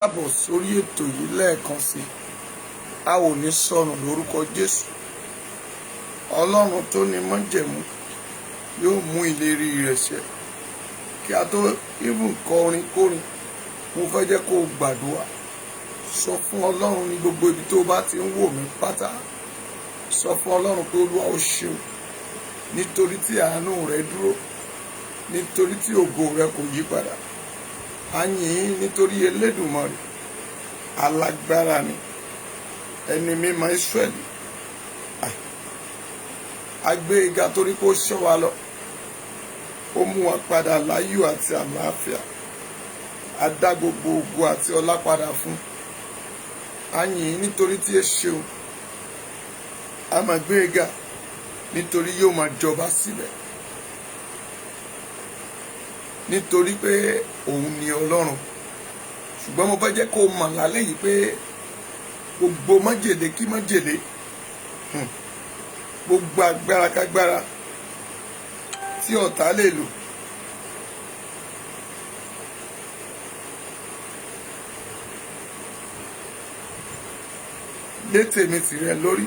Káàbọ̀ sórí ètò yìí lẹ́ẹ̀kan sí. A ò ní sọnù lórúkọ Jésù. Ọlọ́run tó ní májẹ̀mú yóò mú ìlérí rẹ̀ ṣẹ. Kí a tó even kọrin kórin, mo fẹ́ jẹ́ kó o gbàdúrà. Sọ fún Ọlọ́run ní gbogbo ibi tó bá ti ń wò mí pátá. Sọ fún Ọlọ́run pé Olúwa, ó ṣeun, nítorí tí àánú rẹ̀ dúró, nítorí tí ògo rẹ̀ kò yí padà. A yìn ín nítorí Elédùmarè alágbára ni, ẹni mímọ́ Ísírẹ́lì. A gbé e ga torí pé ó ṣọ́ wa lọ, ó mú wa padà láyọ̀ àti àlàáfíà. A dá gbogbo ògo àti ọlá padà fún. A yìn ín nítorí tí ẹ ṣeun. A máa gbé e ga nítorí yóò máa jọba síbẹ̀, nítorí pé òun ni Ọlọ́run. Ṣùgbọ́n mo fẹ́ jẹ́ kó o mọ̀ lálẹ́ yìí pé gbogbo májèlé kí májèlé, gbogbo agbára kágbára tí ọ̀tá lè lò lé tèmi tìrẹ lórí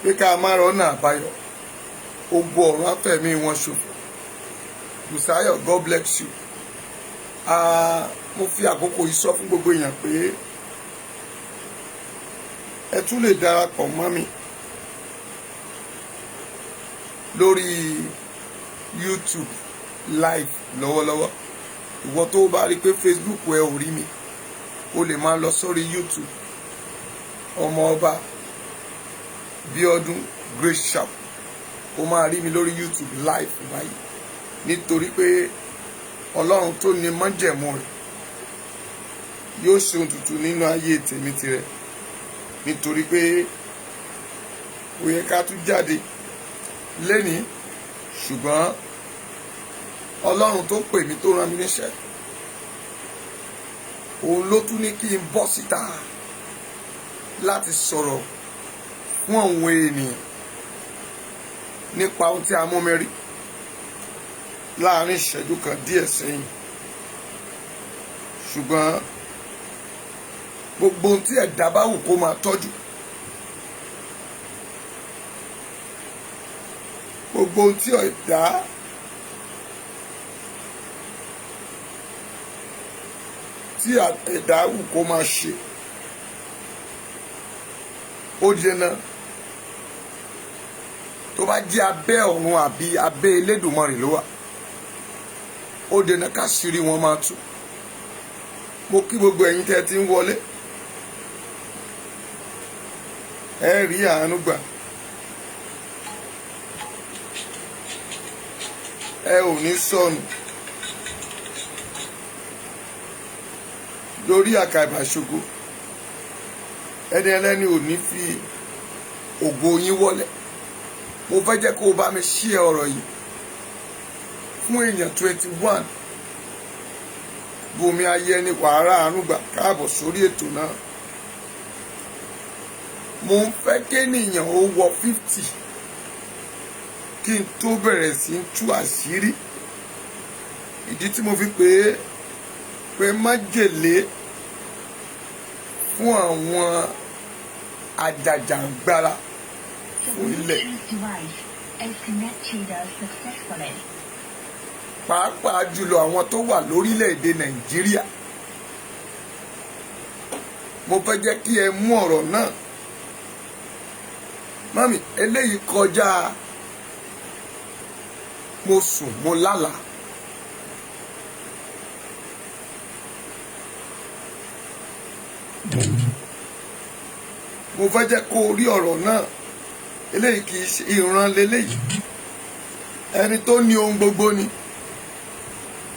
pé ká má rọ́nà àbáyọ, ogun ọ̀run afẹ́mi wọn ṣòfò. Bùsáyọ̀, God bless you. Mo fi àkókò yìí sọ fún gbogbo èèyàn pé ẹ tún lè darapọ̀ mọ́ mi lórí YouTube live lọ́wọ́lọ́wọ́. Ìwọ tó bá rí i pé Facebook ẹ ò rí mi, o lè máa lọ sórí YouTube, Ọmọọba Bíọ́dún Great Shop. O máa rí mi lórí YouTube live báyìí, nítorí pé Ọlọ́run tó ní májẹ̀mú rẹ̀ yóò ṣe ohun tuntun nínú ayé tèmi tirẹ̀, nítorí pé ó yẹ ká tún jáde lénìí, ṣùgbọ́n Ọlọ́run tó pè mí, tó rán mi níṣẹ́, òun ló tún ní kí n bọ́ síta láti sọ̀rọ̀ fún àwọn ènìyàn nípa ohun tí a mú mi rí láàrin ìṣẹ́jú kan díẹ̀ sẹ́yìn. Ṣùgbọ́n gbogbo ohun tí ẹ̀dá bá wù kó máa tọ́jú, gbogbo ohun tí ẹ̀dá wù kó máa ṣe, ó di dandan, tó bá jẹ́ abẹ́ ọ̀run àbí abẹ́ Elédùmarè ló wà, ó dènà káṣírí wọn máa tú. Mo kí gbogbo ẹ̀yin tẹ́ ẹ ti ń wọlé. Ẹ rí àánú gbà, ẹ ò ní sọnù lórí àkàbà ṣògo. Ẹni ẹlẹ́ni ò ní fi ògo yín wọlé. Mo fẹ́ jẹ́ kó o bá mi ṣí ẹ ọ̀rọ̀ yìí fún èèyàn 21. Bùnmi ayé ẹni wàhálà àánú gbà. Káàbọ̀ sórí ètò náà. Mo ń fẹ́ kéèyàn ó wọ 50 kí n tó bẹ̀rẹ̀ sí í tú àṣírí. Ìdí tí mo fi pè é pé májèlé fún àwọn àjàjàngbara fún ilẹ̀, Bluetooth device is connected successfully. pàápàá jùlọ àwọn tó wà lórílẹ̀‐èdè Nàìjíríà, mo fẹ́ jẹ́ kí ẹ mú ọ̀rọ̀ náà. Mummy, eléyìí kọjá mo sùn, mo lálàá. Mo fẹ́ jẹ́ kó o rí ọ̀rọ̀ náà. Eléyìí kì í ṣe ìran leléyìí. Ẹni tó ní ohun gbogbo ni,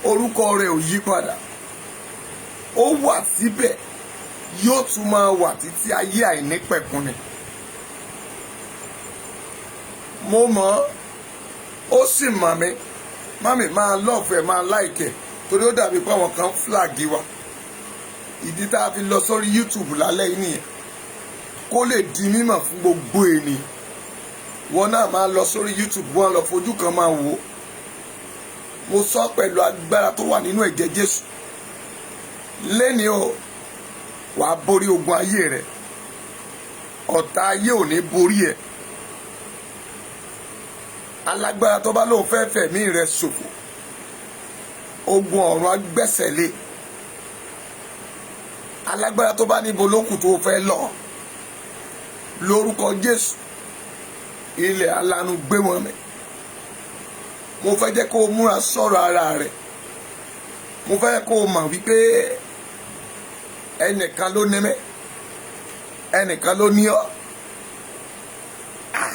orúkọ rẹ̀ ò yí padà, ó wà síbẹ̀, yóò tún máa wà títí ayé àìnípẹ̀kun ni. Mo mọ̀, ó sì mọ̀ mí. Mummy, máa love ẹ̀, máa like ẹ̀, torí ó dàbí pé àwọn kan flag wa. Ìdí tá a fi lọ sórí YouTube lálẹ́ yìí nìyẹn, kó lè di mímọ̀ fún gbogbo ènìyàn. Wọn náà máa lọ sórí YouTube, wọn lọ fojú kan máa wò ó. Mo sọ pẹ̀lú agbára tó wà nínú ẹ̀jẹ̀ Jésù lẹ́ni o, wàá borí ogun ayé rẹ. Ọ̀tá ayé ò ní borí ẹ̀. Alágbára tó bá lóun fẹ́ fẹ̀mí rẹ ṣòfò, ogun ọ̀run á gbẹ́sẹ̀ lé. Alágbára tó bá níbo lókù tó fẹ́ lọ, lórúkọ Jésù, ilẹ̀ alanu gbé wọn mì. Mo fẹ́ jẹ́ kó o múra sọ̀rọ̀ ara rẹ̀. Mo fẹ́ kó o mọ̀ wípé ẹnìkan ló ní mẹ́, ẹnìkan ló ní ọ́. Ah.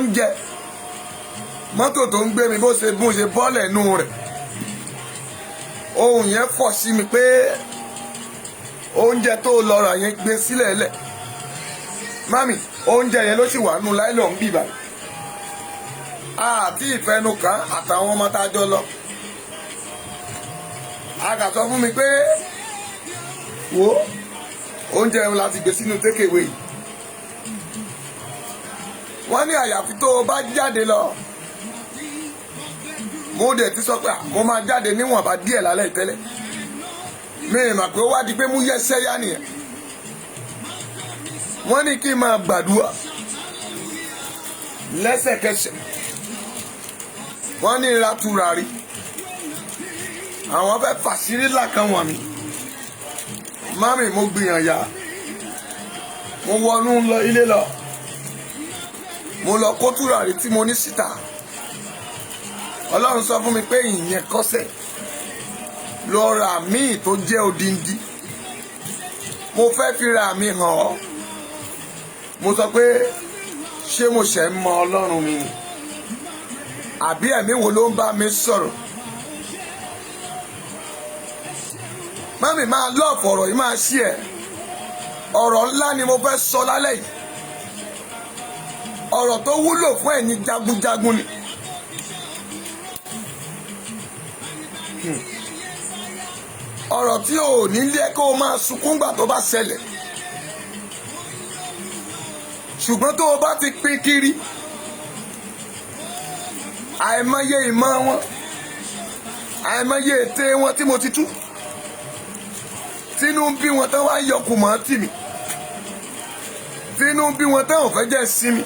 Ń jẹ mọ́tò tó ń gbé mi, bó ṣe bọ́ọ̀lẹ̀ nù rẹ̀, ohun yẹn fọ̀ sí mi pé oúnjẹ tó lọ rà yẹn, gbé sílẹ̀ lẹ̀. Mami, oúnjẹ yẹn ló sì wà nù láìlọ́ ń bì báyìí àti ìfẹnukàn àtàwọn ọmọ tá a jọ lọ. A kà sọ fún mi pé wo oúnjẹ yẹn láti gbé sínú takeaway yìí. Wọ́n ní àyàfi tó o bá jáde lọ. Mo dẹ̀ ti sọ pé mo máa jáde níwọ̀nba díẹ̀ lálẹ́ tẹ́lẹ̀. Mi ì mà pé ó wá di pé mú yẹ́sẹ́ yá nìyẹn. Wọ́n ní kí n máa gbàdúrà lẹ́sẹ̀kẹsẹ̀. Wọ́n ní ra tùràrí, àwọn fẹ́ fàṣírí làkàn wọ̀n mi. Mami, mo gbìyànjú, mo wọnú lọ ilé lọ, mo lọ kó tùràrí tí mo ní síta. Ọlọ́run sọ fún mi pé ìyẹn kọ́sẹ̀, lọ ra míì tó jẹ́ odindi, mo fẹ́ fi ra mi hàn ọ́. Mo sọ pé ṣé mo ṣẹ̀ ń mọ Ọlọ́run mi ni, àbí ẹ̀mí wo ló ń bá mi sọ̀rọ̀? Mami, máa lọ́ọ̀fù ọ̀rọ̀ yìí, máa ṣí ẹ̀. Ọ̀rọ̀ ńlá ni mo fẹ́ sọ lálẹ́ yìí. Ọ̀rọ̀ tó wúlò fún ẹ̀yin jagunjagun ni. Ọ̀rọ̀ tí ò ní lé kó o máa sunkún gbà tó bá ṣẹlẹ̀, ṣùgbọ́n tó o bá ti pín kiri, àìmọye ìmọ̀ wọn, àìmọye ète wọn tí mo ti tú, tínú ń bí wọn tán wá yọkù mọ́ tì mí, tínú ń bí wọn tán ò fẹ́ jẹ́ sinmi,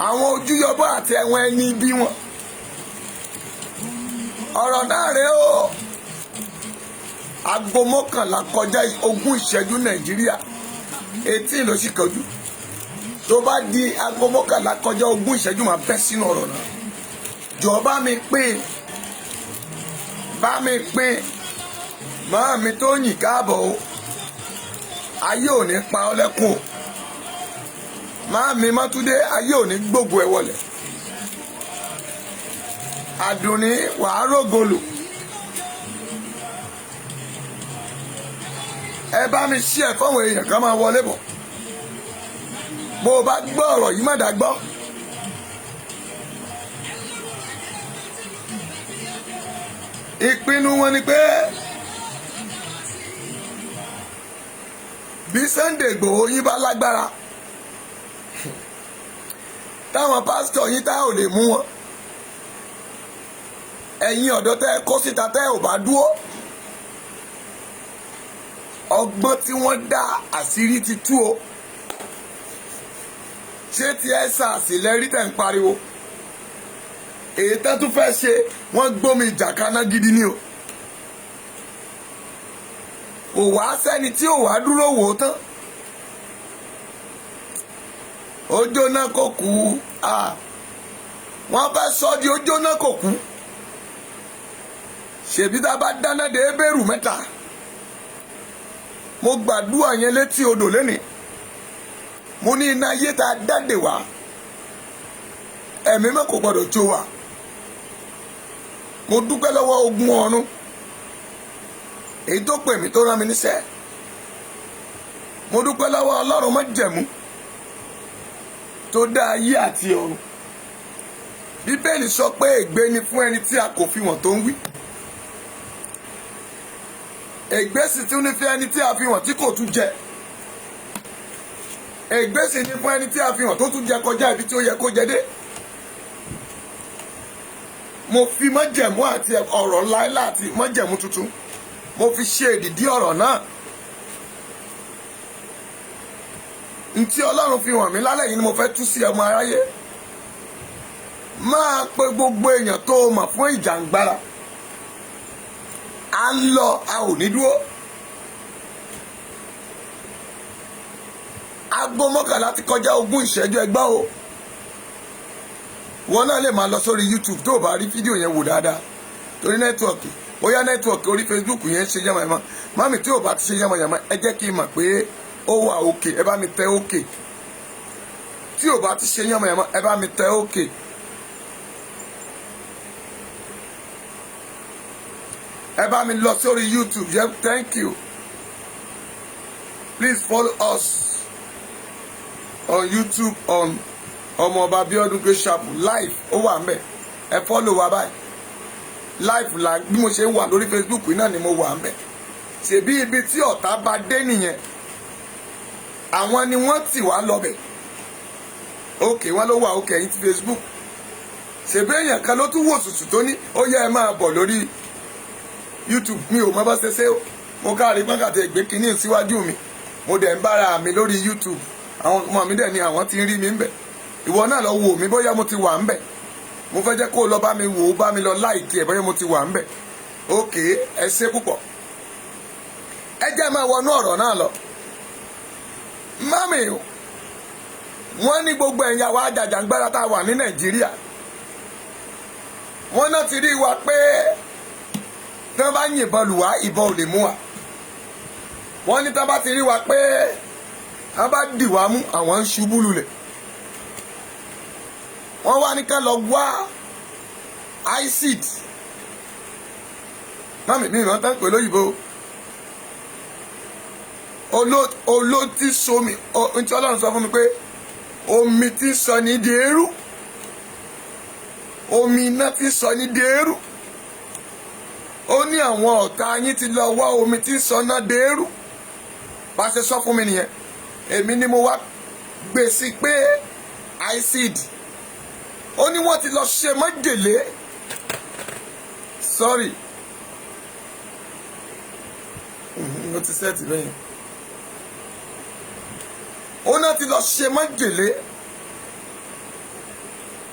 àwọn ojúyọbọ àti ẹ̀wọ̀n ẹni bí wọn. Ọ̀rọ̀ náà rèé o. 10:20 Nàìjíríà, etí ló sì kọjú. Tó bá di 10:40, máa bẹ́ sínú ọ̀rọ̀ náà. Jọ̀ọ́, bá mi pín, bá mi pín. Máa mi tó yìn káàbọ̀ o. Ayé ò ní pa ọ́ lẹ́kùn o. Máa mi mọ́túndé, ayé ò ní gbógun ẹ wọlẹ̀. Àdùnní, wàá rògolò. Ẹ bá mi ṣí ẹ fáwọn èèyàn kan máa wọlé bọ̀. Bó o bá gbọ́ ọ̀rọ̀ yìí, má dá gbọ́. Ìpinnu wọn ni pé bí Sunday Igboho yín bá lágbára, táwọn pásítọ̀ yín tá ò lè mú wọn, ẹ̀yin ọ̀dọ́ tẹ́ ẹ kó síta, tẹ́ ò bá dúró, ọgbọ́n tí wọ́n dá, àṣírí ti tú o. Ṣé tí ẹ sàṣìlẹ́rí tẹ̀ ń pariwo èyí tẹ́ tún fẹ́ ṣe? Wọ́n gbómi ìjà kaná gidi ni o. Kò wá sẹ́ni tí ò wá dúró wò ó tán. Ó jóná kò kú. Wọ́n fẹ́ sọ di ó jóná kò kú. Ṣèbí tá a bá dáná de ebéèrú mẹ́ta, mo gbàdúrà yẹn létí odò lẹ́nìí. Mo ní iná ayé tá a dáde wá, ẹ̀mí mọ́ kò gbọ́dọ̀ jó wa. Mo dúpẹ́ lọ́wọ́ ogun ọ̀run èyí tó pè mí, tó rán mi níṣẹ́. Mo dúpẹ́ lọ́wọ́ Ọlọ́run májẹ̀mú tó dá ayé àti ọ̀run. Bíbélì sọ pé ègbé ni fún ẹni tí a kò fi wọ̀n tó ń wí, ègbé sì tún ní fún ẹni tí a fi wọ̀n tí kò tún jẹ, ègbé sì ní fún ẹni tí a fi hàn tó tún jẹ kọjá ibi tí ó yẹ kó jẹ dé. Mo fi májẹ̀mú àti ọ̀rọ̀ láíláí àti májẹ̀mú tuntun, mo fi ṣe èdìdí ọ̀rọ̀ náà. Ntí Ọlọ́run fi hàn mí lálẹ́ yìí ni mo fẹ́ tú sí ọmọ aráyé. Máa pe gbogbo èèyàn tó o mọ̀ fún ìjàngbara. À ń lọ, a ò ní dúró. 11:30 ti kọjá 20 ìṣẹ́jú. Ẹgbẹ́ o, wọn náà lè máa lọ sórí YouTube tó o bá rí fídíò yẹn wò dáadáa, torí network, bóyá network orí Facebook yẹn ń ṣe yánmayànmá. Mami, tí o bá ti ṣe yánmayànmá, ẹ jẹ́ kí n mọ̀ pé ó wà òkè. Ẹ bá mi tẹ òkè. Tí o bá ti ṣe yánmayànmá, ẹ bá mi tẹ òkè. Ẹ bá mi lọ sórí YouTube. Yeah, thank you. Please follow us on YouTube on Ọmọọba Abiodun Grace Chapel live. Ó wà ńbẹ̀, ẹ follow wa báyìí live la. Bí mo ṣe ń wà lórí Facebook náà ni mo wà ńbẹ̀. Ṣèbí ibi tí ọ̀tá bá dé nìyẹn, àwọn ni wọ́n tì wá lọ́bẹ̀. Òkè wọn ló wà òkè yìí ti Facebook. Ṣèbí èèyàn kan ló tún wò sùsù tó ní ó yẹ ẹ máa bọ̀ lórí YouTube. Mi ò mọ bá ṣe ṣe o. Mo káàrí pọ́nkàtì ẹ̀gbẹ́ kínní síwájú mi, mo dẹ̀ ń bára mi lórí YouTube. Àwọn ọmọ mi dẹ̀ ni àwọn ti ń rí mi ń bẹ̀. Ìwọ náà lọ wò mí bóyá mo ti wà ń bẹ̀. Mo fẹ́ jẹ́ kó o lọ bá mi wò ó, bá mi lọ like ẹ̀, bóyá mo ti wà ń bẹ̀. Òkè, ẹ ṣé púpọ̀. Ẹ jẹ́ máa wọnú ọ̀rọ̀ náà lọ. Mami, wọ́n ní gbogbo ẹ̀yà wa ajàjàngbara tá a wà ní Nàìjíríà, wọ́n náà ti rí wa pé tí wọ́n bá yìnbọn lù wá, ìbọn ò lè mú wa. Wọ́n ní tí wọ́n bá ti rí wa pé wọ́n bá dì wá mú, àwọn ń ṣubú lulẹ̀. Wọ́n wá ní ká lọ wá acid. Mami mi ìrántí pé lóyìnbó olótí somi ntí Ọlọ́run sọ fún mi pé omi tí sọ ní di eérú, omi iná tí sọ ní di eérú. Ó ní àwọn ọ̀tá yín ti lọ wá omi tí sọ náà di eérú. Bá ṣe sọ fún mi nìyẹn. Èmi ni mo wá gbé sí pé acid. Ó ní wọ́n ti lọ ṣe májèlé. Sorry, mo ti set bẹ́yẹn. Ó náà ti lọ ṣe májèlé.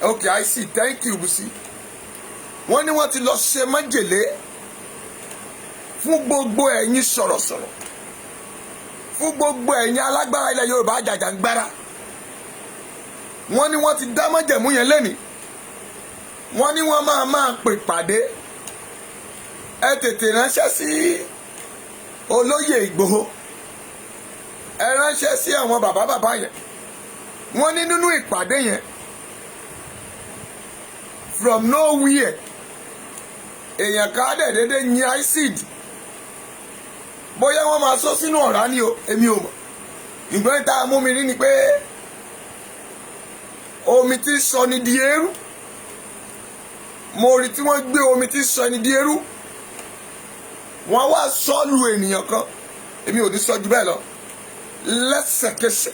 Okay, I see. Thank you, Busi. Wọ́n ní wọ́n ti lọ ṣe májèlé fún gbogbo ẹ̀yin sọ̀rọ̀sọ̀rọ̀, fún gbogbo ẹ̀yin alágbára ilẹ̀ Yorùbá àjàjàngbara. Wọ́n ní wọ́n ti dá májẹ̀mú yẹn lẹ́nìí. Wọ́n ní wọ́n máa pè pàdé. Ẹ tètè ránṣẹ́ sí olóyè Ìgbòho, ẹ ránṣẹ́ sí àwọn bàbá bàbá yẹn. Wọ́n ní nínú ìpàdé yẹn, from nowhere, èèyàn ká dẹ̀ dédé yin acid. Bóyá wọ́n máa sọ sínú ọ̀rá ni o, èmi ò mọ̀. Ìgbọ́n tá a mú mi rí ni pé omi tí sọ ni di eérú. Mo rí tí wọ́n gbé omi tí sọ ni di eérú, wọ́n wá sọ́ọ̀lù ènìyàn kan. Èmi ò ní sọ ju bẹ́ẹ̀ lọ. Lẹ́sẹ̀kẹsẹ̀,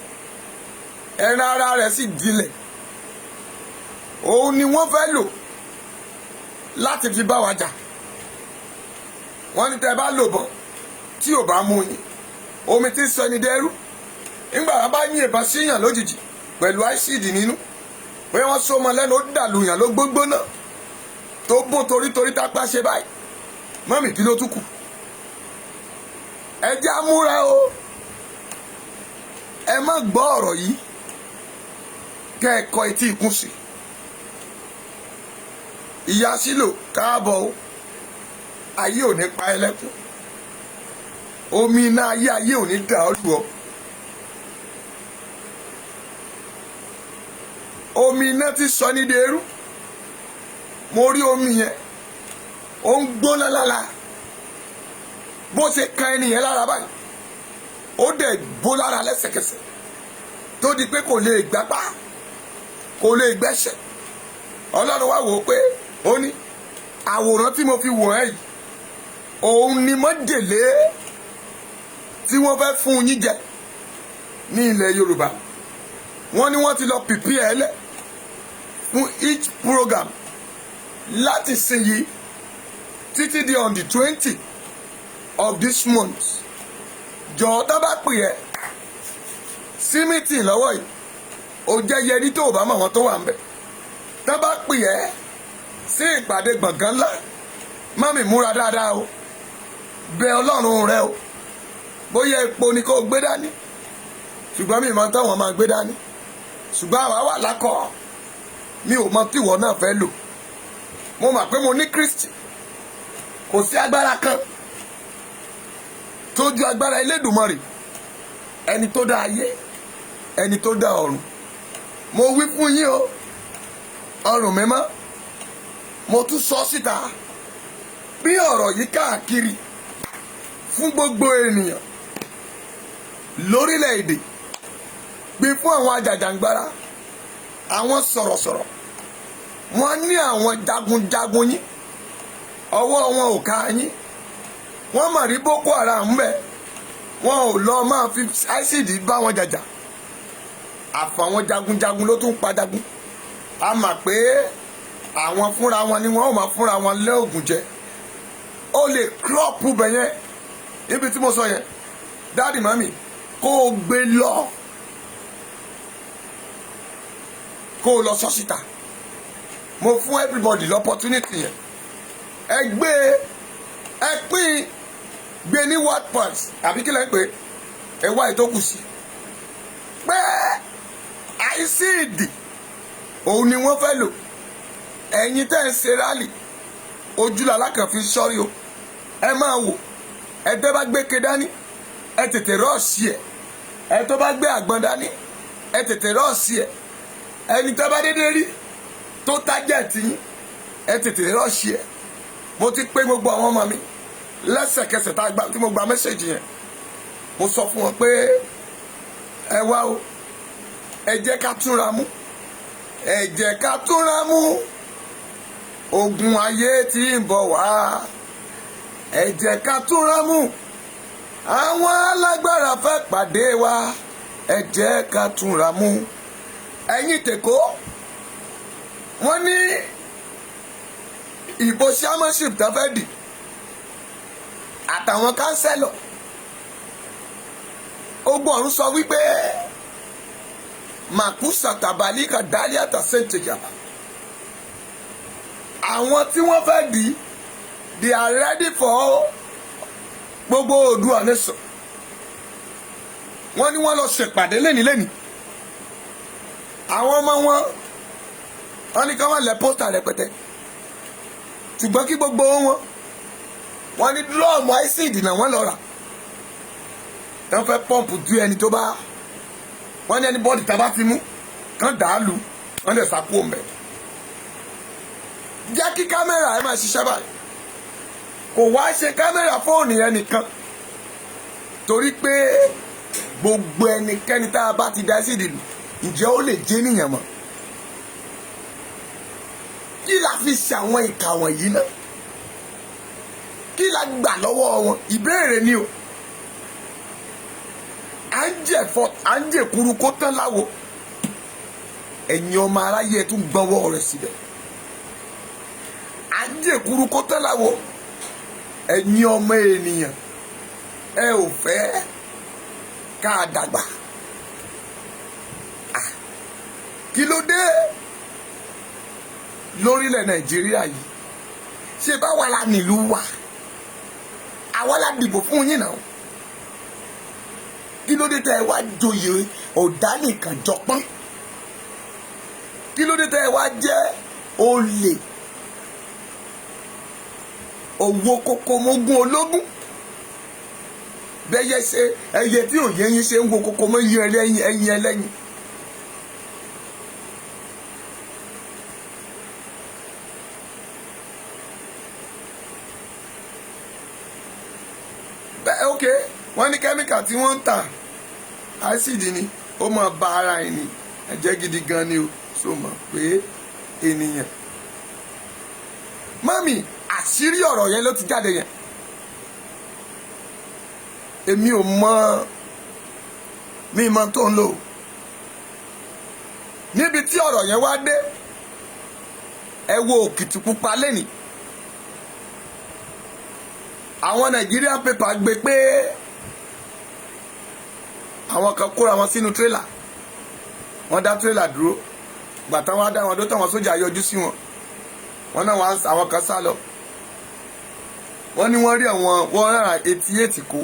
ẹran ara rẹ̀ sì dilẹ̀. Òun ni wọ́n fẹ́ lò láti fi bá wa jà. Wọ́n ní tẹ́ bá lò bọ̀ tí ò bá mú yín, omi tí ń sọ ẹni dẹ́rú, nígbà wọn bá yín ìbọn síyàn lójijì pẹ̀lú acid nínú, bóyá wọ́n sọ ọmọ lẹ́nu, ó dàlù yàn ló gbóngbóná tó bó torítorí tápá ṣe báyìí. Mọ́mì, kí ló tún kù? Ẹ jẹ́ á múra o. Ẹ má gbọ́ ọ̀rọ̀ yìí kẹ́ ẹ kọ etí ikún sí. Ìyá sílò, káàbọ̀ o. Ayé ò ní pa ẹ́ lẹ́kún. Omi iná ayé, ayé ò ní dà ọ́ lù ọ́. Omi iná ti sọ ní dèrú. Mo rí omi yẹn, ó ń gbóná lára. Bó ṣe kan ẹni yẹn lára báyìí, ó dẹ̀ bó lára lẹ́sẹ̀kẹsẹ̀, tó di pé kò lè gbápá, kò lè gbẹ́sẹ̀. Ọlọ́run wá wò ó pé ó ní àwòrán tí mo fi wò ẹ́ yìí, òun ni májèlé tí wọ́n fẹ́ fún yín jẹ ní ilẹ̀ Yorùbá. Wọ́n ní wọ́n ti lọ pìpì ẹ̀ lẹ̀ fún each program. Láti sìn yìí títí di on the 20 of this month, jọ̀ọ́, tá bá pè ẹ́ sí meeting lọ́wọ́ yìí, ó jẹ́ yẹrí tó o bá mọ̀ wọn tó wà ń bẹ̀. Tá bá pè ẹ́ sí ìpàdé gbọ̀ngàn ńlá, mummy, múra dáadáa o. Bẹ Ọlọ́run rẹ o. Bóyá epo ni kó o gbé dání, ṣùgbọ́n mi ò mọ táwọn máa gbé dání, ṣùgbọ́n àwa wà lákọ̀. Mi ò mọ tí ìwọ náà fẹ́ lò. Mo mọ̀ pé mo ní Kristi. Kò sí agbára kan tó ju agbára Elédùmarè, ẹni tó dá ayé, ẹni tó dá ọ̀run. Mo wí fún yín o, ọrùn mímọ́, mo tún sọ síta bí ọ̀rọ̀ yìí káàkiri fún gbogbo ènìyàn lórílẹ̀‐èdè, gbé fún àwọn ajàjàngbara, àwọn sọ̀rọ̀sọ̀rọ̀. Wọ́n ní àwọn jagunjagun yín, ọwọ́ wọn ò ká yín. Wọ́n mà rí Boko Haram bẹ́ẹ̀, wọn ò lọ máa fi acid bá wọn jàjà. Àfàwọn jagunjagun ló tún pa jagun. A mà pé àwọn fúnra wọn ni wọn ò máa fúnra wọn lé ògùn jẹ. Ó lè crop bẹ̀ yẹn níbi tí mo sọ yẹn. Daddy, mummy, kó o gbé lọ, kó o lọ sọ síta. Mo fún everybody l'opportunity yẹn. Ẹ gbé, ẹ pín, gbé ní word points àbí kí lẹ́ ń pè é. Ẹ wá ìtókù sí pé acid òun ni wọ́n fẹ́ lò. Ẹ̀yin tẹ́ ń ṣe rally, ojúlọ alákànfi sọ́rí o. Ẹ máa wò, ẹ tẹ́ bá gbé ke dání, ẹ tètè rush ẹ. Ẹ tó bá gbé àgbọn dání, ẹ tètè rush ẹ. Ẹni tẹ́ bá dédé rí tó target yín, ẹ tètè rush ẹ. Mo ti pé gbogbo àwọn ọmọ mi lẹ́sẹ̀kẹsẹ̀ tá a gbà tí mo gba message yẹn. Mo sọ fún wọn pé ẹ wá o, ẹ jẹ́ ká túnra mú, ẹ jẹ́ ká túnra mú. Ogun ayé tí ń bọ̀ wá, ẹ jẹ́ ká túnra mú. Àwọn alágbára fẹ́ pàdé wa, ẹ jẹ́ ká túnra mú. Ẹ̀yin tèkó, wọ́n ní ìbò chairmanship tó fẹ́ dì àtàwọn councillor. Ogun ọ̀run sọ wípé màkúsà tàbálíkà dálíàtà sèǹtìjàmbá, àwọn tí wọ́n fẹ́ dì, they are ready for gbogbo Oòduà nation. Wọ́n ní wọ́n lọ ṣèpàdé lẹ́ni lẹ́ni. Àwọn ọmọ wọn, wọ́n ní ká wọ́n lẹ̀ poster rẹpẹtẹ, ṣùgbọ́n kí gbogbo wọn, wọ́n ní drum acid náà wọ́n lọ rà. Wọ́n fẹ́ pump ju ẹni tó bá wọ́n ní anybody tá a bá ti mú kán dàá lu, wọ́n lè sá kúrò mbẹ̀. Jẹ́ kí kámẹ́rà ẹ máa ṣiṣẹ́ báyìí. Kò wá ṣe kámẹ́rà fóònù yẹn nìkan, torí pé gbogbo ẹnikẹ́ni tá a bá ti dá sí ìdìlù, ǹjẹ́ ó lè jẹ́ níyàn mọ́? Kí la fi ṣe àwọn ìkà wọ̀nyí náà? Kí la gbà lọ́wọ́ wọn? Ìbéèrè ni o. À ń jẹ̀fọ́, à ń jẹ̀kuru kó tán láwo. Ẹ̀yin ọmọ aráyé, ẹ̀ tún gbọ́wọ́ rẹ̀ síbẹ̀. À ń jẹ̀kuru kó tán láwo. Ẹ̀yin ọmọ ènìyàn, ẹ ò fẹ́ ká dàgbà. Ah, kí ló dé lórílẹ̀ Nàìjíríà yìí? Ṣé báwa la nílùú wa? Àwa la dìbò fún yín náà. Kí ló dé tẹ́ ẹ wá joyè ọ̀dánìkan jọpọ́n? Kí ló dé tẹ́ ẹ wá jẹ́ olè owó kókó mógún ológun? Bẹ́yẹ ṣe ẹyẹ tí ò yẹyin ṣe ń wo kókó mọ́ ẹyin ẹlẹ́yin, ẹyin ẹlẹ́yin. Bẹ́ẹ̀, ok, wọ́n ní kẹ́míkà tí wọ́n ń tà, acid ni, ó máa ba ara ẹni ẹ̀jẹ̀ gidi gan ni o. So mọ̀ pé ènìyàn, mummy, àṣírí ọ̀rọ̀ yẹn ló ti jáde yẹn. Èmi ò mọ, mi mọ tó ń lò níbi tí ọ̀rọ̀ yẹn wá dé. Ẹ wo Òkìtìpupa lẹ́nìí, àwọn Nigerian paper gbé pé àwọn kan kóra wọn sínú tírélà, wọ́n dá tírélà dúró. Gbàtà wọn dá wọn dó, táwọn sójà yọjú sí wọn, wọn náà wọn àwọn kan sá lọ. Wọ́n ní wọ́n rí àwọn 188 kó,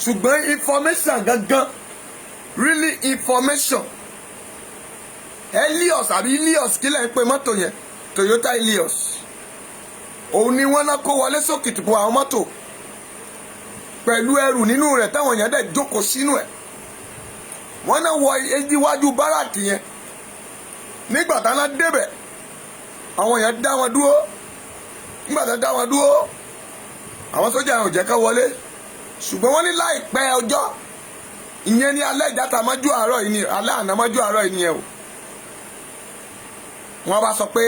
ṣùgbọ́n information gangan, really information, Helios àbí Helios, kí lẹ́ ń pe mọ́tò yẹn? Toyota Helios, òun ni wọ́n náà kó wọlé sÓkìtìpupa, àwọn mọ́tò pẹ̀lú ẹrù nínú rẹ̀ táwọn èèyàn dẹ̀ jókòó sínú ẹ̀. Wọ́n náà wọ iwájú báràkì yẹn. Nígbà táwọn débẹ̀, àwọn èèyàn dá wọn dúró. Nígbà tó dá wọn dúró, àwọn sójà yẹn ò jẹ́ ká wọlé, ṣùgbọ́n wọ́n ní láìpẹ́ ọjọ́, ìyẹn ní alẹ́ ìjáta mọ́jú àárọ̀ yìí ni, alẹ́ àná mọ́jú àárọ̀ yìí ni ẹ̀ o, wọ́n bá sọ pé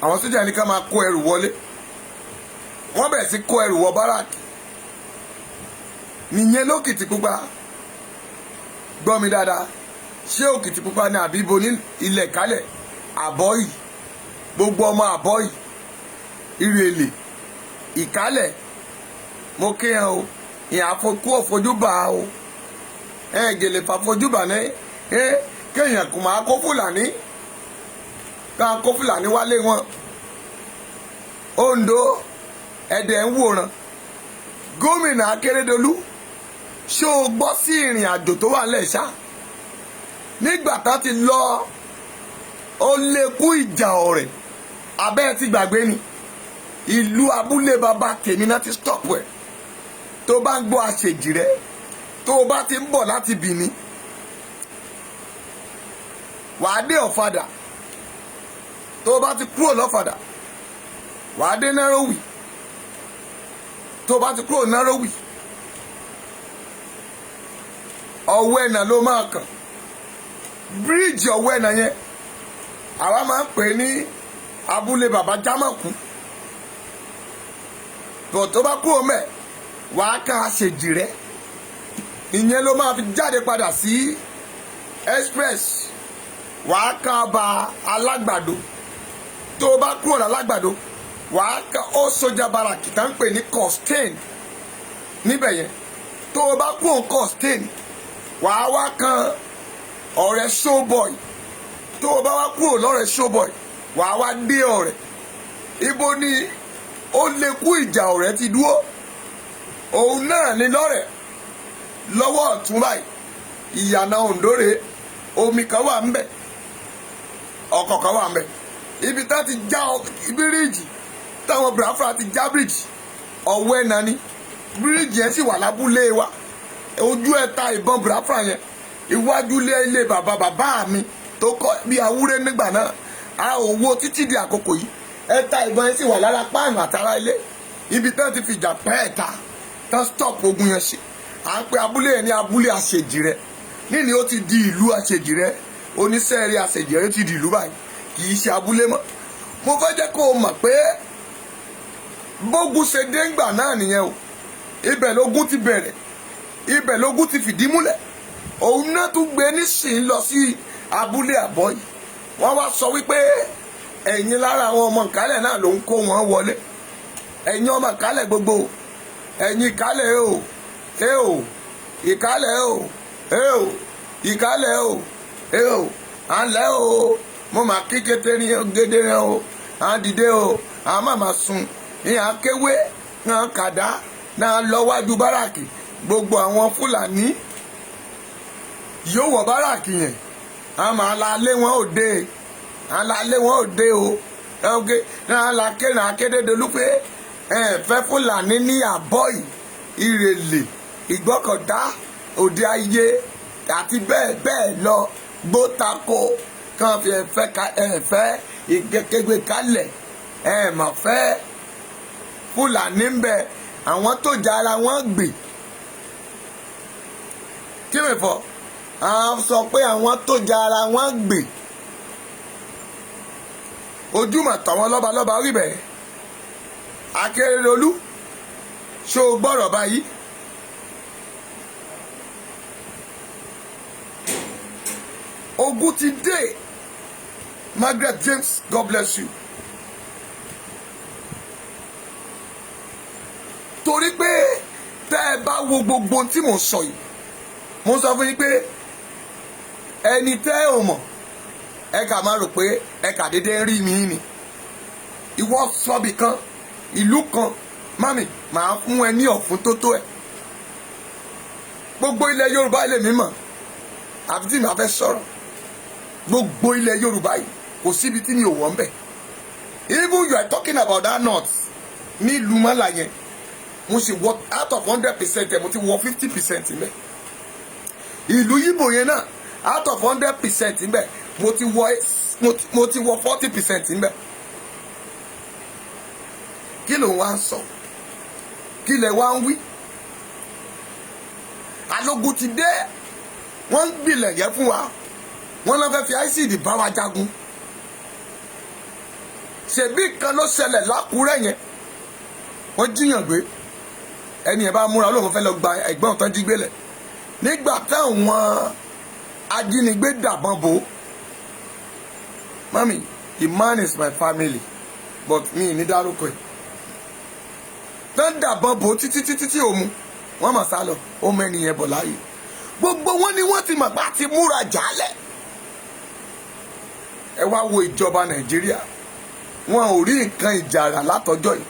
àwọn sójà ní ká máa kó ẹrù wọlé. Wọ́n bẹ̀rẹ̀ sí kó ẹrù wọ báràkì nìyẹn lÓkìtìpupa. Gbọ́ mi dáadáa, ṣé Òkìtìpupa ní àbí ibo ní ilẹ̀ kálẹ̀ Àbọ̀yì? Gbogbo ọmọ Àbọ̀yì, Ìrèlè, Ìkálẹ̀, mo kí ẹ o. Ìyẹn àfokú òfojúbà o, ẹ gèlè fàfojúbà ní ẹ kéèyàn kò máa kó Fúlàní, ká kó Fúlàní wálé wọn. Oǹdó, ẹ̀dẹ̀ ń wòran. Gómìnà Akérédolú, ṣé o gbọ́ sí ìrìn àjò tó wà nílẹ̀ ṣá? Nígbà tá ti lọ, ó lè kú ìjà ọ̀rẹ́ abẹ́ ẹ ti gbàgbé ni. Ìlú abúlé bàbá tèmi náà ti stop ẹ̀. Tó bá ń gbọ́ àṣejì rẹ, tó o bá ti ń bọ̀ láti Bìní, wàá dé Ọ̀fadà. Tó o bá ti kúrò lọ́fadà, wàá dé Nárówì. Tó o bá ti kúrò Nárówì, ọwọ́ ẹ̀nà ló máa kàn, bíríìjì ọwọ́ ẹ̀nà yẹn. Àwa máa ń pè ní abúlé bàbá Jámọ̀kú bọ̀. Tó bá kúrò mẹ́, wàá kàn àṣejì rẹ, ìyẹn ló máa fi jáde padà sí express. Wàá kàn ọba Alágbàdo. Tó o bá kúrò lálágbàdo, wàá kàn ó sójà baraki tá ń pè ní Costain níbẹ̀ yẹn. Tó o bá kúrò Costain, wàá wá kan Ọ̀rẹ́ Showboy. Tó o bá wá kúrò lọ́rẹ́ Showboy, wàá wá dé Ọ̀rẹ́. Ibo ni ó lè kú ìjà Ọ̀rẹ́ ti dúró? Òun náà ní lọ́rẹ̀ lọ́wọ́ ọ̀tún báyìí, ìyànà Òǹdóre. Omi kan wà ńbẹ̀, ọkọ̀ kan wà ńbẹ̀, ibi tá ti já bíríìjì, táwọn Biafra ti já bíríìjì ọ̀wọ́ ẹ̀ nání. Bíríìjì yẹn sì wà lábúlé wa. Ojú ẹ̀ ta ìbọn Biafra yẹn, iwájú ilé ilé bàbá bàbá mi tó kọ́ bí awúrẹ́ nígbà náà, a ò wo títí di àkókò yìí. Ẹ̀ta ìbọn yẹn sì wà lára páànù àtàrà ilé ibi tán ti fìjà pẹ́ ẹ̀ta tán stop ogun yẹn ṣe. À ń pe abúlé yẹn ní abúlé àṣejì rẹ. Níní ó ti di ìlú àṣejì rẹ, oníṣẹ́ẹ̀rí àṣejì rẹ ti di ìlú báyìí, kì í ṣe abúlé mọ́. Mo fẹ́ jẹ́ kó o mọ̀ pé bógun ṣe dé ńgbà náà nìyẹn o. Ibẹ̀ lógún ti bẹ̀rẹ̀, ibẹ̀ lógún ti fìdí múlẹ̀. Òun náà tún gbé nísìnyí lọ sí abúlé Àbọ̀yì. Wọ́n wá sọ wípé ẹ̀yin lára àwọn ọmọ ìkálẹ̀ náà ló ń kó wọn wọlé. Ẹ̀yin ọmọ ìkálẹ̀ gbogbo, ẹ̀yin ìkálẹ̀ o, ẹ o, ìkálẹ̀ o, ẹ o, ìkálẹ̀ o, ẹ o, à ń lẹ́ o. Mo máa kí kété ní gédé rẹ o. À ń dìde o, à má máa sùn ní akéwé náà kàdá náà lọ wájú báràkì. Gbogbo àwọn Fúlàní yóò wọ báràkì yẹn, a máa la lé wọn òde, a la lé wọn òde o. Náà la ké náà Akérédolú pé ẹ fẹ́ Fúlàní ní Àbọ̀yì, Ìrèlè, Ìgbọ́kọ̀dá, Òde Ayé àti bẹ́ẹ̀ bẹ́ẹ̀ lọ, gbótako kàn fi ẹ̀fẹ́ ẹ̀fẹ́ ìgbẹ́kẹ̀gbẹ́ kalẹ̀. Ẹ̀ mà fẹ́ Fúlàní ń bẹ, àwọn tó ja ara wọn gbè kí mi fọ. Àwọn sọ pé àwọn tó ja ara wọn gbè ojúmọ̀ tàwọn lọ́balọ́ba rí bẹ́ẹ̀. Akérédolú, ṣó o gbọ́rọ̀ báyìí? Ogun ti dé. Margaret James, God bless you. Torí pé tẹ́ ẹ bá wo gbogbo ohun tí mò ń sọ yìí, mo ń sọ fún yín pé ẹni tẹ́ ẹ ò mọ̀, ẹ kà máa rò pé ẹ kà déédéé ń rí mi ni. Ìwọ sọ́bì kan, ìlú kan, mami, màá fún ẹ ní ọ̀fun tó tó ẹ. Gbogbo ilẹ̀ Yorùbá ilé mi mọ̀, àfi tí màá fẹ́ sọ̀rọ̀. Gbogbo ilẹ̀ Yorùbá yìí, kò síbi tí mi ò wọ̀ ń bẹ̀. Even you are talking about that north ní ìlú mọ́là yẹn, mo sì wọ out of 100% ẹ̀, mo ti wọ 50% ńbẹ̀. Ìlú yíbò yẹn náà, out of 100% ńbẹ̀, mo ti wọ 40% ńbẹ̀. Kí ló ń wá ń sọ? Kí lẹ wá ń wí? Alógun ti dé, wọ́n ń gbilẹ̀ yẹ fún wa, wọ́n lọ́ fẹ́ fi ICD bá wa jagun. Ṣèbí kan ló ṣẹlẹ̀ lákùúrẹ́ yẹn, wọ́n jíyàn gbé. Ẹni ẹ̀ bá múra lóun fẹ́ lọ gba ẹ̀gbọ́n tán jí gbélẹ̀ nígbà táwọn ajínigbé dàbọn bò. Mami, the man is my family, but mi ní dárúkọ ẹ̀. Tán dàbọn bò títí títí tí òmu wọ́n mọ̀ sá lọ, ó mọ ẹnìyẹn bọ̀ láàyè. Gbogbo wọn ni wọ́n ti mọ̀ pé àti múra jálẹ̀. Ẹ wá wo ìjọba Nàìjíríà, wọn ò rí nǹkan ìjà rà látọjọ́ yìí.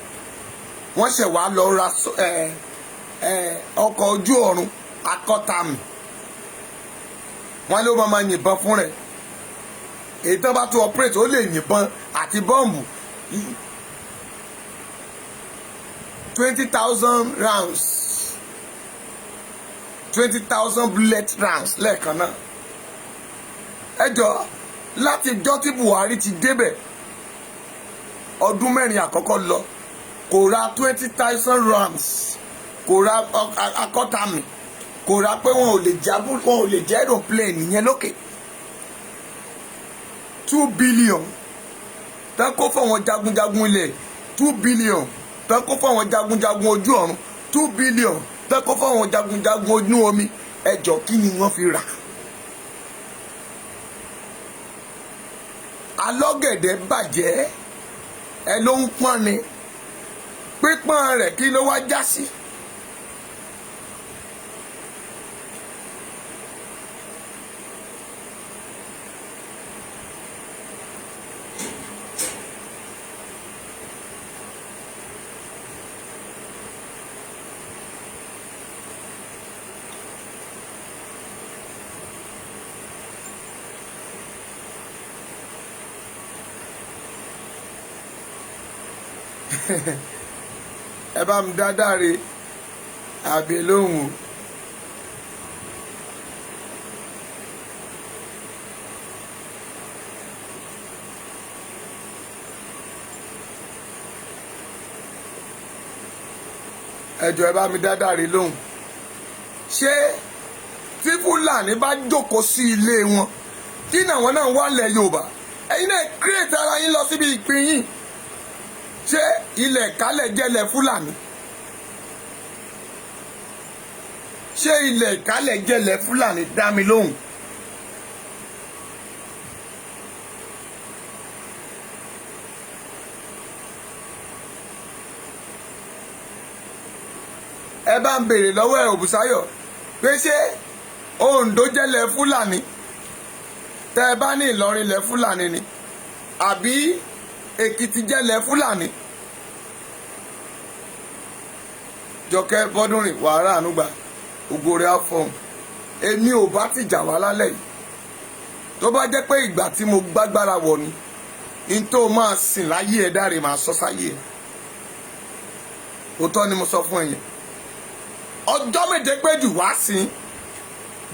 Wọ́n ṣẹ̀ wá lọ ra ọkọ̀ ojú ọ̀run akọ́tàmì. Wọ́n ló máa yìnbọn fún rẹ̀. Èyí tó bá tó operate, ó lè yìnbọn àti bọ́ǹbù 20,000 rounds, 20,000 bullet rounds lẹ́ẹ̀kan náà. Ẹ jọ, láti jọ́ tí Buhari ti débẹ̀, ọdún 4 àkọ́kọ́ lọ, kò ra 20,000 rounds, kò ra akọ́tàmì, kò ra pé wọn ò lè jábù, wọn ò lè jẹ́ aeroplane yẹn lókè. 2 billion tán kó fáwọn jagunjagun ilẹ̀, 2 billion tán kó fáwọn jagunjagun ojú ọ̀run, 2 billion tán kó fáwọn jagunjagun ojú omi. Ẹjọ́, kí ni wọ́n fi rà? Alọ́gẹ̀dẹ̀ bàjẹ́, ẹ ló ń pọ́n ni. Pípọ́n rẹ̀, kí ló wá já sí? Ẹ bá mi dá Dáre àbí lóhùn o. Ẹ jọ̀ọ́, ẹ bá mi dá Dáre lóhùn. Ṣé tí Fúlàní bá jókòó sí ilé wọn, kí làwọn náà wà lẹ̀ Yorùbá? Ẹ̀yin náà create ara yín lọ síbi ìpín yín. Ṣé ilẹ̀ ìkálẹ̀ jẹ́lẹ̀ Fúlàní? Ṣé ilẹ̀ ìkálẹ̀ jẹ́lẹ̀ Fúlàní? Dá mi lóhùn. Ẹ bá ń béèrè lọ́wọ́ ẹ̀, Òbúsáyọ̀, pé ṣé Oǹdó jẹ́lẹ̀ Fúlàní? Tẹ́ ẹ bá ní Ìlọrin lẹ̀ Fúlàní ni, àbí Èkìtì jẹ́lẹ̀ Fúlàní? Jọkẹ́ Bọ́dúnrìn, wàhálà ànúgbà ògo rẹ̀ á fọhùn. Èmi ò bá ti jà wá lálẹ́ yìí, tó bá jẹ́ pé ìgbà tí mo gbágbára wọ̀ ni n tó máa sìn láyé ẹ̀ dáre, máa sọ sáyé ẹ̀. Òótọ́ ni mo sọ fún ẹ yẹn. Ọjọ́ 7 pé jù wá sí,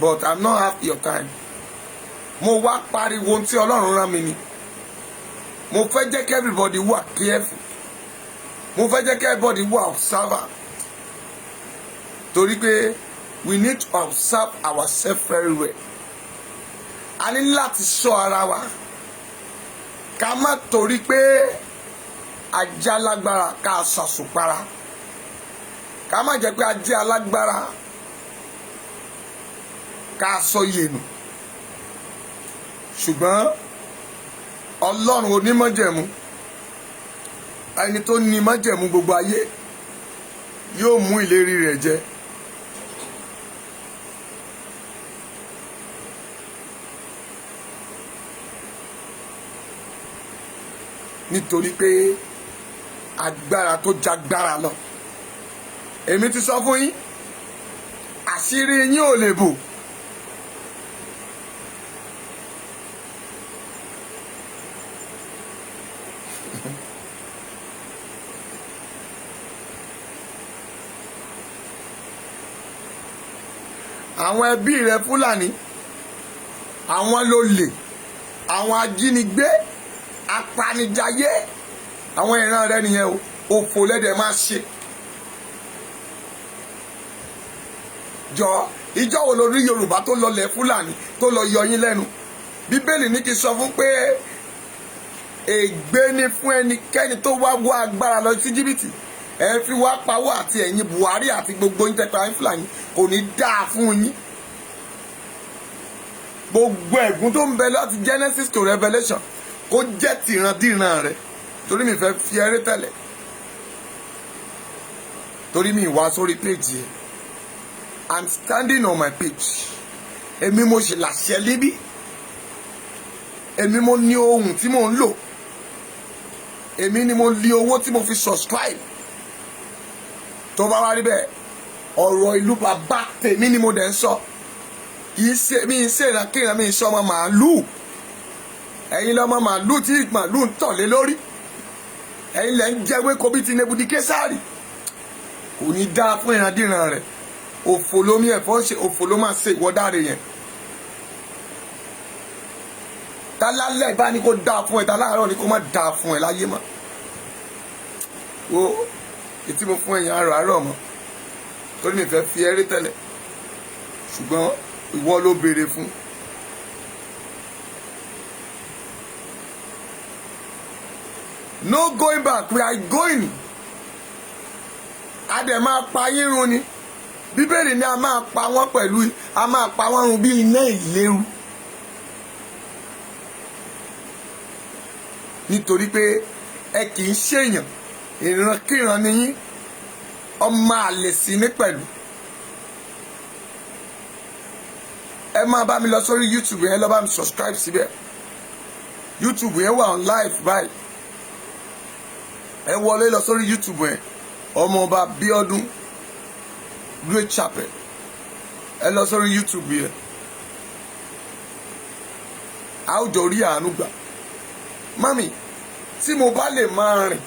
but I'm not half your time. Mo wá pariwo ohun tí Ọlọ́run rán mi ni. Mo fẹ́ jẹ́ kí everybody wà careful, mo fẹ́ jẹ́ kí everybody wà observer, torí pé we need to observe ourselves very well. A ní láti ṣọ́ ara wa, ká má torí pé ajá lágbára ká ṣàṣùpara, ká má jẹ́ pé ajá alágbára ká sọ yènù. Ṣùgbọ́n Ọlọ́run onímájẹ̀mú, ẹni tó ní májẹ̀mú gbogbo ayé, yóò mú ìlérí rẹ̀ jẹ. Nítorí pé agbára tó jagbára lọ, èmi ti sọ fún yín, àṣírí yín ò lè bò. Àwọn ẹbí rẹ Fúlàní, àwọn ló lè, àwọn ajínigbé, apanijayé, àwọn ìran rẹ nìyẹn o. Òfò lẹ́dẹ̀ máa ṣe. Jọ, ìjọ wo lórí Yorùbá tó lọlẹ̀ Fúlàní tó lọ yọ yín lẹ́nu? Bíbélì ní kí n sọ fún pé ègbé ni fún ẹnikẹ́ni tó wá wá agbára lọ sí Jìbìtì. Ẹ fi wá pawó àti ẹ̀yin Buhari àti gbogbo yín tẹ́tọ́ ayé Fúlàní, kò ní dáa fún yín. Gbogbo ẹ̀gún tó ń bẹ láti Genesis to Revelation, kó jẹ́ tìrandíran rẹ. Torí mi fẹ́ fi ẹrẹ́ tẹ́lẹ̀, torí mi wá sórí page yẹn. I'm standing on my page. Èmi mo ṣe làṣẹ líbí, èmi mo ní ohun tí mo ń lò, èmi ni mo ní owó tí mo fi subscribe. Tó bá wá rí bẹ́ẹ̀, ọ̀rọ̀ ìlú bàbá tèmi ni mo dẹ̀ ń sọ. Kì í ṣe mi ń ṣe ìrànkíran, mi ń sọ ọmọ màálùú. Ẹ̀yin lọ́mọ màálùú tí màálùú ń tọ̀lé lórí. Ẹ̀yin lẹ́ ń jẹ́wé kobí ti Nebukadnesari. Kò ní dáa fún ìrandíran rẹ̀. Òfò lómi ẹ̀fọ́ ṣe, òfò ló máa ṣe ìwọ́dáre yẹn. Tálálẹ̀ bá ní kó dáa fún ẹ, taláàárọ̀ ní kó má dáa fún ẹ láyé mọ́. Wo ètí mo fún ẹ̀yìn àárọ̀ àárọ̀ mọ́, torí mi fẹ́ fi ẹrí tẹ́lẹ̀, ṣùgbọ́n ìwọ ló béèrè fún. No going back, we are going. A dẹ̀ máa pa yín run ni. Bíbélì ni a máa pa wọ́n pẹ̀lú, a máa pa wọ́n run bí iná ìléru, nítorí pé ẹ kì í ṣèyàn, ìrankíran ni yín, ọmọ àlè sí ní pẹ̀lú. Ẹ máa bá mi lọ sórí YouTube yẹn, lọ bá mi subscribe síbẹ̀. YouTube yẹn wà on live báyìí. Ẹ wọlé lọ sórí YouTube yẹn, Ọmọọba Bíọ́dún Great Chapel. Ẹ lọ sórí YouTube yẹn, a ó jọ rí àánú gbà. Mami, tí mo bá lè máa rìn,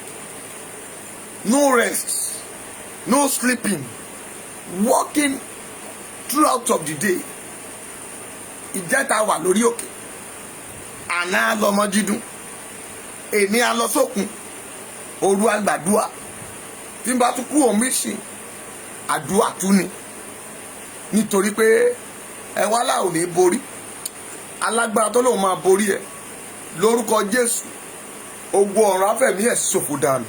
no rest, no sleeping, working throughout of the day. Ìjẹta wà lórí òkè, àná lọmọjídún, èmi á lọ sókun òru àgbàdua. Tí n bá tún kúrò mission, àdúrà tún ni, nítorí pé ẹ wá láò ní borí alágbára tó lóun máa borí ẹ. Lórúkọ Jésù, ogun ọ̀run afẹ́mí ẹ̀ ṣòfò dànù.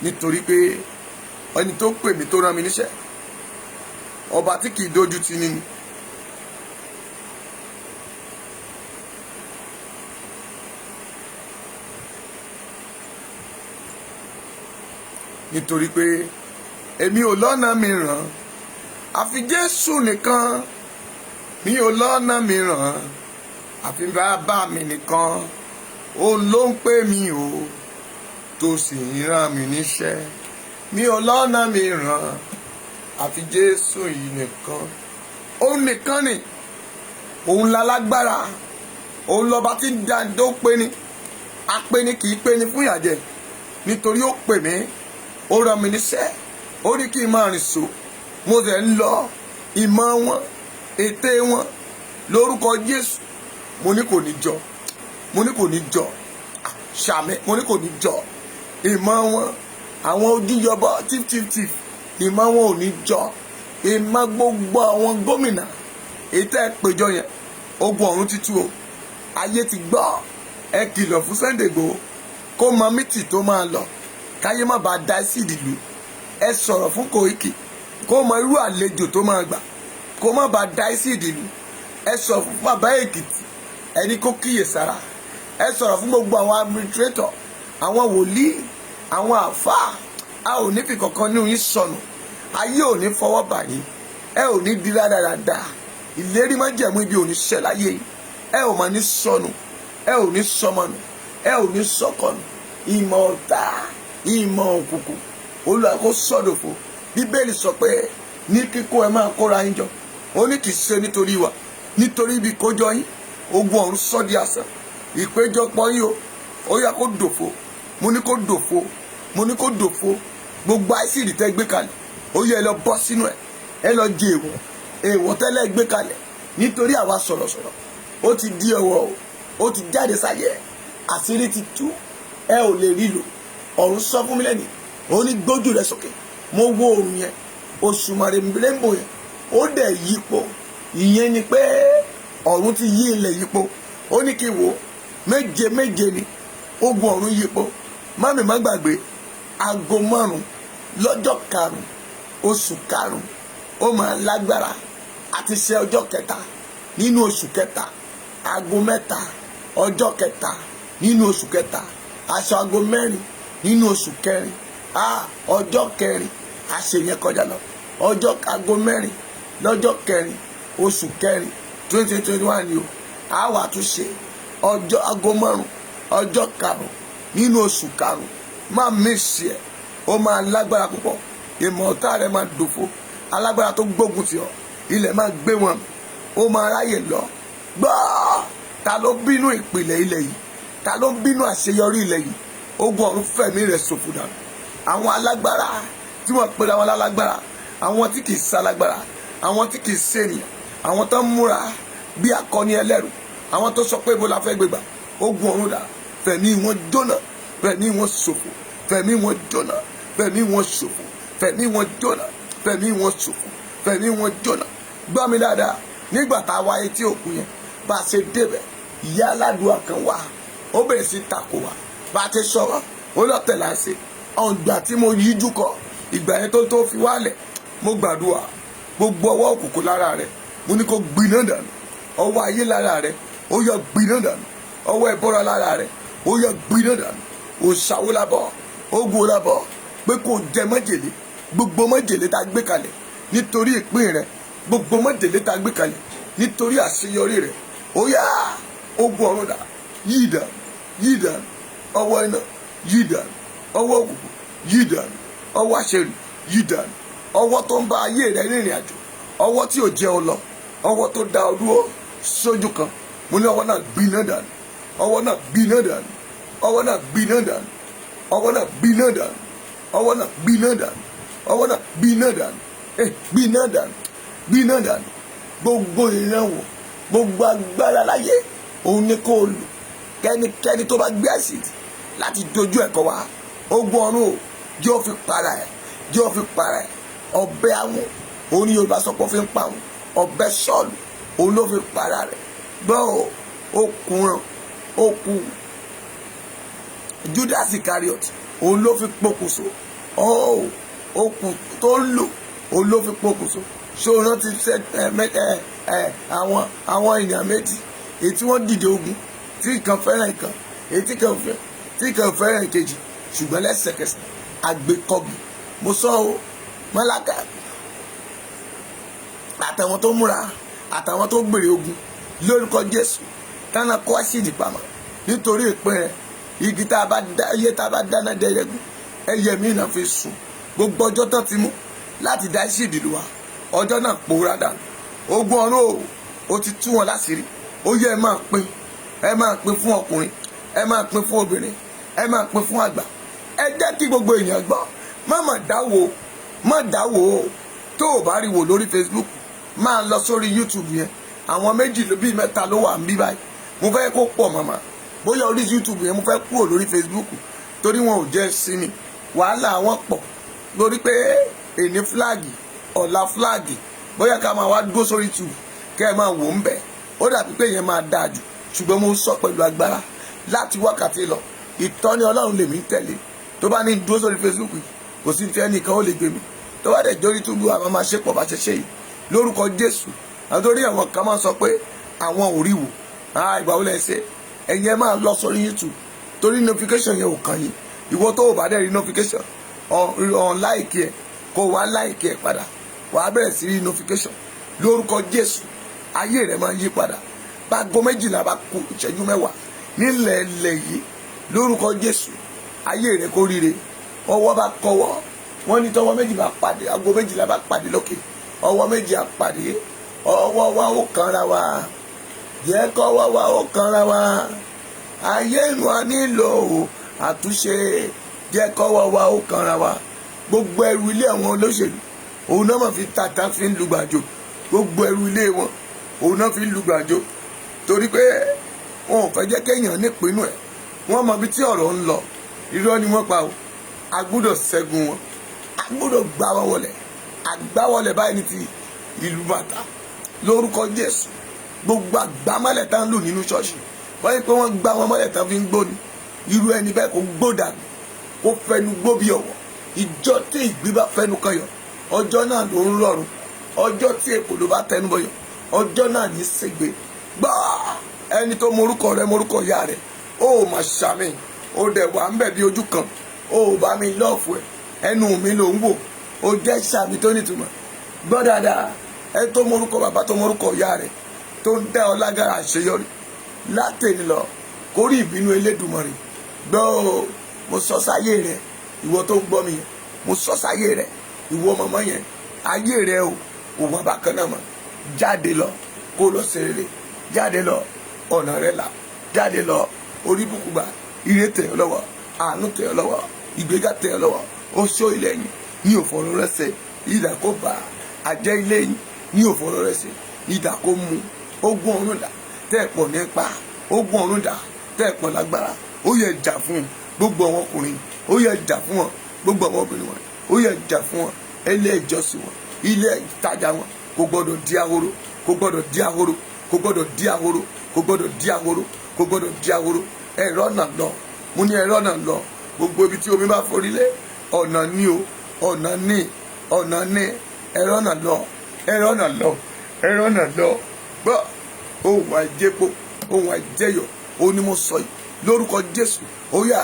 Nítorí pé ẹni tó pè mí, tó rán mi níṣẹ́, ọba tí kì í dojú ti ní ni. Nítorí pé èmi ò lọ́nà mìíràn àfi Jésù nìkan. Mi ò lọ́nà mìíràn àfi bàbá mi nìkan. Òun ló ń pè mí o, tó sì ń rán mi níṣẹ́. Mi ò lọ́nà mìíràn àfi Jésù yìí nìkan. Òun nìkan ni, òun lálágbára, òun lọ́ba tí ń dá tó pé ni apeni, kì í pé ni fún ìyàjẹ. Nítorí ó pè mí, ó rán mi níṣẹ́, ó ní kí n máa rìn so, mo sì ń lọ. Ìmọ̀ wọn, ète wọn, lórúkọ Jésù, mo ní kò ní jọ, mo ní kò ní jọ. Ṣàmì, mo ní kò ní jọ. Ìmọ̀ wọn, àwọn ojúyọbọ chief chief chief, ìmọ̀ wọn ò ní jọ. Ìmọ̀ gbogbo àwọn gómìnà ètò ẹ̀pẹ̀jọ yẹn, ogun ọ̀run ti tú o. Ayé ti gbọ́. Ẹ kìlọ̀ fún Sunday Igboho kó mọ mítì tó máa lọ, káyé má bàa dá sí ìdìlú. Ẹ sọ̀rọ̀ fún Koiki kó mọ irú àlejò tó máa gbà. Kó má bàa da acid lù. Ẹ sọ fún bàbá Èkìtì, ẹni kó kíyè sára. Ẹ sọ̀rọ̀ fún gbogbo àwọn administrator, àwọn wòlíì, àwọn àáfàá. A ò ní fi kankan ní yín sọnù. Ayé ò ní fọwọ́ bà yín. Ẹ ò ní di rádaràda. Ìlérí májẹ̀mú ibi ò ní ṣẹ láyé yìí. Ẹ ò máa ní sọnù, ẹ ò ní sọmọnù, ẹ ò ní sọkọnù. Ìmọ̀ ọ̀tá, ìmọ̀ òkùnkùn, Olúwa kó sọ̀dọ̀fọ̀. Bíbélì sọ pé ní kíkó ẹ máa kóra yín jọ. Ó ní kì í ṣe nítorí wa, nítorí ibi kójọ yín. Ogun ọ̀run sọ́ di asán ìpéjọpọ̀ yín o. Ó yá, kó dòfo. Mo ní kó dòfo, mo ní kó dòfo. Gbogbo acid tẹ́ gbé kalẹ̀, ó yẹ, ẹ lọ bọ́ sínú ẹ̀, ẹ lọ jẹ èèwọ̀. Èèwọ̀ tẹ́lẹ̀ gbé kalẹ̀ nítorí àwa sọ̀rọ̀sọ̀rọ̀, ó ti di ọwọ́ o, ó ti jáde sáyé, àṣírí ti tú, ẹ ò lè rí lò. Ọ̀run sọ fún mi lẹ́nu, ó ní gbójú rẹ sókè. Mo wo òrùn yẹn, òṣùmàrè rainbow yẹn, ó dẹ̀ yípo. Ìyẹn ni pé ọ̀run ti yí ilẹ̀ yípo. Ó ní kí n wò ó, méje méje ni ogun ọ̀run yípo. Mami, má gbàgbé, aago 5 lọ́jọ́ 5 oṣù 5, ó máa lágbára. Àti ṣe ọjọ́ kẹta nínú oṣù kẹta, aago 3, ọjọ́ kẹta nínú oṣù kẹta, aṣọ aago 4 nínú oṣù kẹrin, ọjọ́ kẹrin àṣeyẹn kọjá lọ. Ọjọ́ aago 4 lọ́jọ́ kẹrin oṣù kẹrin 2021 ni o. A wà tún ṣe ọjọ́ aago 5 ọjọ́ 5 nínú oṣù 5. Má miss ẹ̀, ó máa lágbára púpọ̀. Ìmọ̀ ọ̀tá rẹ̀ máa dòfo. Alágbára tó gbógun tì ọ́, ilẹ̀ máa gbé wọn, ó máa ráyè lọ. Gbọ́, ta ló bínú ìpìlẹ̀ ilẹ̀ yìí? Ta ló bínú àṣeyọrí ilẹ̀ yìí? Ogun ọ̀run, fẹ̀mí rẹ̀ ṣòfò dànù. Àwọn alágbára tí wọ́n pera wọn lálágbára, àwọn tí kìí ṣalágbára, àwọn tí kìí ṣènìyàn, àwọn tó ń múra bí akọni ẹlẹ́rù, àwọn tó sọ pé ibo la fẹ́ gbégbà, ogun ọ̀run dà, fẹ̀mí wọn jóná, fẹ̀mí wọn ṣòfò, fẹ̀mí wọn jóná, fẹ̀mí wọn ṣòfò, fẹ̀mí wọn jóná, fẹ̀mí wọn ṣòfò, fẹ̀mí wọn jóná. Gbọ́ mi dáadáa, nígbà tá a wá etí òkun yẹn, bá a ṣe débẹ̀, ìyá aládùúgbò kan wà, ó bẹ̀rẹ̀ sí takò wá. Bá a ti sọ̀rọ̀, ó lọ́tẹ̀ là ń ṣe. Ọ̀gbà tí mo yíjú kọ ìgbà yẹn tó fi wálẹ̀, mo gbàdúrà, gbogbo ọwọ́ òkùnkùn lára rẹ̀, mo ní kó gbiná dànù. Ọwọ́ ayé lára rẹ̀, ó yọ gbiná dànù. Ọwọ́ ẹ̀bọ́ra lára rẹ̀, ó yọ gbiná dànù. Òṣàwó lábọ̀, ogun lábọ̀ pé kò jẹ májèlé. Gbogbo májèlé tá a gbé kalẹ̀ nítorí ìpín rẹ̀, gbogbo májèlé tá a gbé kalẹ̀ nítorí àṣeyọrí rẹ̀, ó yá, ogun ọ̀run dà, yí dànù, yí dànù. Ọwọ́ iná, yí dànù. Ọwọ́ òkùnkùn, yí dànù. Ọwọ́ àṣẹrù, yí dànù. Ọwọ́ tó ń bá ayé rẹ̀ rìnrìn àjò, ọwọ́ tí ò jẹ́ ọ lọ, ọwọ́ tó dá ọ dúró sójú kan, mo ní ọwọ́ náà gbiná dànù. Ọwọ́ náà gbiná dànù. Ọwọ́ náà gbiná dànù. Ọwọ́ náà gbiná dànù. Ọwọ́ náà gbiná dànù. Ọwọ́ náà gbiná dànù. Ẹ gbiná dànù, gbiná dànù. Gbogbo ìrànwọ́, gbogbo agbára láyé, òun ni kò lò. Kẹ́nikẹ́ni tó bá gbé acid láti dojú ẹ̀kọ́ wa, ogun ọ̀run o, jẹ́ ó fi para ẹ̀, jẹ́ ó fi para ẹ̀. Ọ̀bẹ àwọn òun ni Yorùbá sọ pé ó fi ń pa òun. Ọ̀bẹ sọ́ọ̀lù, òun ló fi para rẹ̀. Gbọ́ o, ó kùnrán, ó kú. Judas Iscariot, òun ló fi pokùnso. Ó okùn tó ń lò, òun ló fi pokùnso. Ṣé o rántí ẹ ẹ àwọn èèyàn méjì èyí tí wọ́n dìde ogun, tí ìkan fẹ́ràn ìkan, èyí tí ìkan fẹ́ràn ìkejì, ṣùgbọ́n lẹ́sẹ̀kẹsẹ̀ àgbékọ́bù? Mo sọ o, mọ́láka àtàwọn tó múra, àtàwọn tó gbèrè ogun lórúkọ Jésù, tánà kó acid pamọ́ nítorí ìpín rẹ̀. Igi tá a bá dá, iye tá a bá dáná dẹyẹgún, ẹyẹ mi náà fi sùn. Gbogbo ọjọ́ tán ti mú láti dá acid lù wá, ọjọ́ náà pòórá dànù. Ogun ọ̀run o, ó ti tú wọn láṣìírí. Ó yẹ, ẹ máa pín, ẹ máa pín fún ọkùnrin, ẹ máa pín fún obìnrin, ẹ máa pín fún àgbà. Ẹ jẹ́ kí gbogbo èèyàn gbọ́. Má má dáwò, má dáwò o. Tó o bá rí wò lórí Facebook, máa lọ sórí YouTube yẹn. Àwọn méjì bíi mẹ́ta ló wà ń bí báyìí. Mo fẹ́ kó pọ̀ màmá, bóyá orí YouTube yẹn. Mo fẹ́ kúrò lórí Facebook torí wọn ò jẹ́ sinmi, wàhálà wọn pọ̀ lórí pé èní flag, ọ̀la flag. Bóyá ká máa wá dúró sórí YouTube, kẹ́ ẹ máa wò ń bẹ̀. Ó dàbí pé yẹn máa dáa jù. Ṣùgbọ́n mo sọ pẹ̀lú agbára láti wákàtí lọ, ìtọ́ni Ọlọ́run lèmi ń tẹ̀lé. Tó bá ní dúró sórí Facebook yìí, kò sí ti ẹnìkan ó lè gbé mi. Tó bá dẹ̀ jórí túbú, àwọn máa ṣe pọ̀ bá ṣe ṣe yìí. Lórúkọ Jésù. Àtòrí àwọn kan máa sọ pé àwọn ò rí wò. Ah, ìgbà wo lẹ ṣe? Ẹ̀yin ẹ máa lọ sórí YouTube, torí notification yẹn ò kàn yín. Ìwọ tó o bá dẹ̀ rí notification on, like ẹ, kó o wá like ẹ padà, wàá bẹ̀rẹ̀ sí rí notification. Lórúkọ Jésù, ayé rẹ máa yí padà. Báago 12 bá kù ìṣẹ́jú 10 nílẹ̀ ilẹ̀ yìí, lórúkọ Jésù, ayé rẹ kó ríre. Ọwọ́ bá kọwọ́, wọ́n ní tọwọ́ méjì bá pàdé, aago 12 bá pàdé lókè, ọwọ́ méjì á pàdé, ọwọ́ wa ó kanra wa. Jẹ́ kọ́wọ́ wa ó kanra wa. Ayé wa nílò àtúnṣe, jẹ́ kọ́wọ́ wa ó kanra wa. Gbogbo ẹrù ilé àwọn olóṣèlú, òun náà máa fi tàtà fi ń lu gbàjọ. Gbogbo ẹrù ilé wọn, òun náà fi ń lu gbàjọ, torí pé wọn ò fẹ́ jẹ́ kéèyàn nípinnu ẹ̀. Wọ́n mọ ibi tí ọ̀rọ̀ ń lọ. Irọ́ ni wọ́n pa o. A gbọ́dọ̀ ṣẹ́gun wọn, a gbọ́dọ̀ gbá wọn wọlẹ̀. Àgbáwọlẹ̀ báyìí ní ti ìlú bàtà. Lórúkọ Jésù, gbogbo àgbámọ́lẹ̀ tá ń lù nínú ṣọ́ọ̀ṣì, wọ́n yí pé wọ́n gbá wọn mọ́lẹ̀ tán fi ń gbóni. Irú ẹni bẹ́ẹ̀, kó gbó dànù, kó fẹnu gbó bí ọ̀wọ̀. Ìjọ tí ìgbín bá fẹnu kan yọ, ọjọ́ náà ló ń rọrùn. Ọjọ́ tí èkó ló bá tẹnu bọyọ, ọjọ́ náà ní ṣègbè. Gbọ́, ẹni tó morúkọ rẹ, morúkọ ìyá rẹ, ó mà ṣàmì. Ó dẹ̀ wà ń bẹ̀ bí ojú kan, ó bá mi love ẹ̀. Ẹnu mi ló ń wò, ó jẹ́ sàmì tó nítumọ̀. Gbọ́ dáadáa, ẹni tó morúkọ bàbá, tó morúkọ ìyá rẹ, tó ń dá ọ lágara àṣeyọrí látẹ̀lé lọ, kórí ìbínú Elédùmarè. Gbọ́ o, mo sọ sáyé rẹ, ìwọ tó ń gbọ́ mi yẹn, mo sọ sáyé rẹ, ìwọ màmá yẹn, ayé rẹ o kò wọ́n bákan náà mọ́. Jáde lọ, kó lọ ṣe rere. Jáde lọ, ọ̀nà rẹ là. Jáde lọ, orí bùkúgbà, ire tẹ̀ ọ́ lọ́wọ́, àánú tẹ̀ ọ́ lọ́wọ́, ìgbéga tẹ̀ ọ́ lọ́wọ́. Oṣó ilé yín ní òfòrò rẹ ṣe, ìdà kó bá. Àjẹ́ ilé yín ní òfòrò rẹ ṣe, ìdà kó mú. Ogun ọ̀run dà tẹ́ ẹ̀ pọ̀ nípa? Ogun ọ̀run dà tẹ́ ẹ̀ pọ̀ lágbára? Ó yẹ jà fún gbogbo àwọn ọkùnrin, ó yẹ jà fún wọn. Gbogbo àwọn obìnrin wọn, ó yẹ jà fún wọn. Ilé ìjọsìn wọn, ilé ìtajà wọn, kò gbọdọ̀ di ahoro, kò gbọdọ̀ di ahoro, kò gbọdọ̀ di ahoro, kò gbọdọ̀ di ahoro, kò gbọdọ̀ di ahoro. Ẹ̀rọ náà lọ, mo ní ẹ̀rọ náà lọ. Gbogbo ibi tí omi bá forí lé, ọ̀nà ní o, ọ̀nà ní, ọ̀nà ní. Ẹ̀rọ náà lọ, ẹ̀rọ náà lọ, ẹ̀rọ náà lọ. Gbọ́, ohun àìjẹpo, ohun àìjẹyọ̀, òun ni mo sọ yìí lórúkọ Jésù. Ó yá,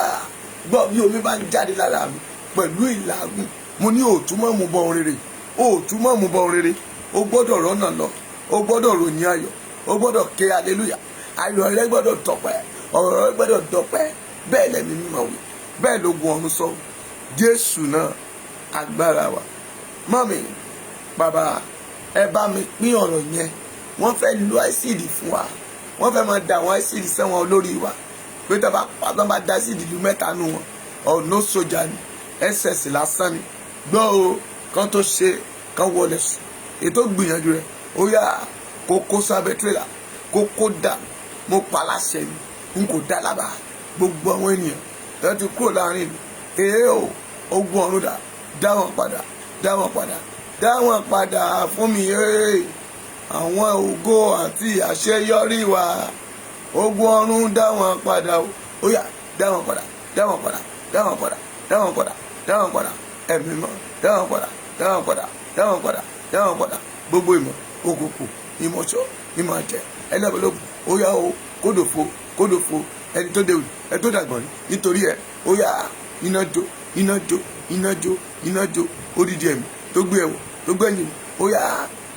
gbọ́, bí omi bá ń jáde lára mi pẹ̀lú ìlàgùn, mo ní òtún mọ́ mu bọ̀ rere, òtún mọ́ mu bọ̀ rere. O gbọ́dọ̀ rọ́nà lọ, o gbọ́dọ̀ ròyìn ayọ̀, o gbọ́dọ̀ ké aleluya. Ayọ̀ rẹ gbọ́dọ̀ tọpẹ́, ọ̀rọ̀ rẹ gbọ́dọ̀ dọpẹ́. Bẹ́ẹ̀ lẹ́mí mímọ́ wí, bẹ́ẹ̀ lógun ọ̀run sọ. Jésù náà agbára wa. Mummy, bàbá, ẹ bá mi pín ọ̀rọ̀ yẹn. Wọ́n fẹ́ lu acid fún wa, wọ́n fẹ́ máa da àwọn acid sẹ́wọ̀n olórí wa, pé tó bá da acid lu mẹ́ta nù wọn, ọ̀nà sójà ni, ss lásán ni. Gbọ́ o, kán tó ṣe kán wọlé sùn, ètò gbìyànjú rẹ̀, ó yá, kó kó sábẹ́ tírélà, kó kó dà. Mo pa láṣẹ ni, n kò dá lábàá. Gbogbo àwọn ènìyàn tó ti kúrò láàrin ìlú, èé o, ogun ọ̀run dà? Dá wọn padà, dá wọn padà, dá wọn padà fún mi. Ee, àwọn ògo àti àṣeyọrí wa, ogun ọ̀run, dá wọn padà o. Ó yá, dá wọn padà, dá wọn padà, dá wọn padà, dá wọn padà, dá wọn padà. Ẹ̀mí mọ́, dá wọn padà, dá wọn padà, dá wọn padà, dá wọn padà. Gbogbo ìmọ̀ òkùnkùn, ìmọ̀ṣọ́, ìmọ̀ àjẹ́, ẹlẹ́bọ̀lógún, ó yá o, kódòfo, kódòfo. Ẹni tó déwì, ẹni tó dàgbọ̀n rí nítorí ẹ, ó yá, iná jó, iná jó, iná jó, iná jó. Odidi ẹ̀mí tó gbé ẹ̀wọ̀, tó gbẹ̀yìn, ó yá,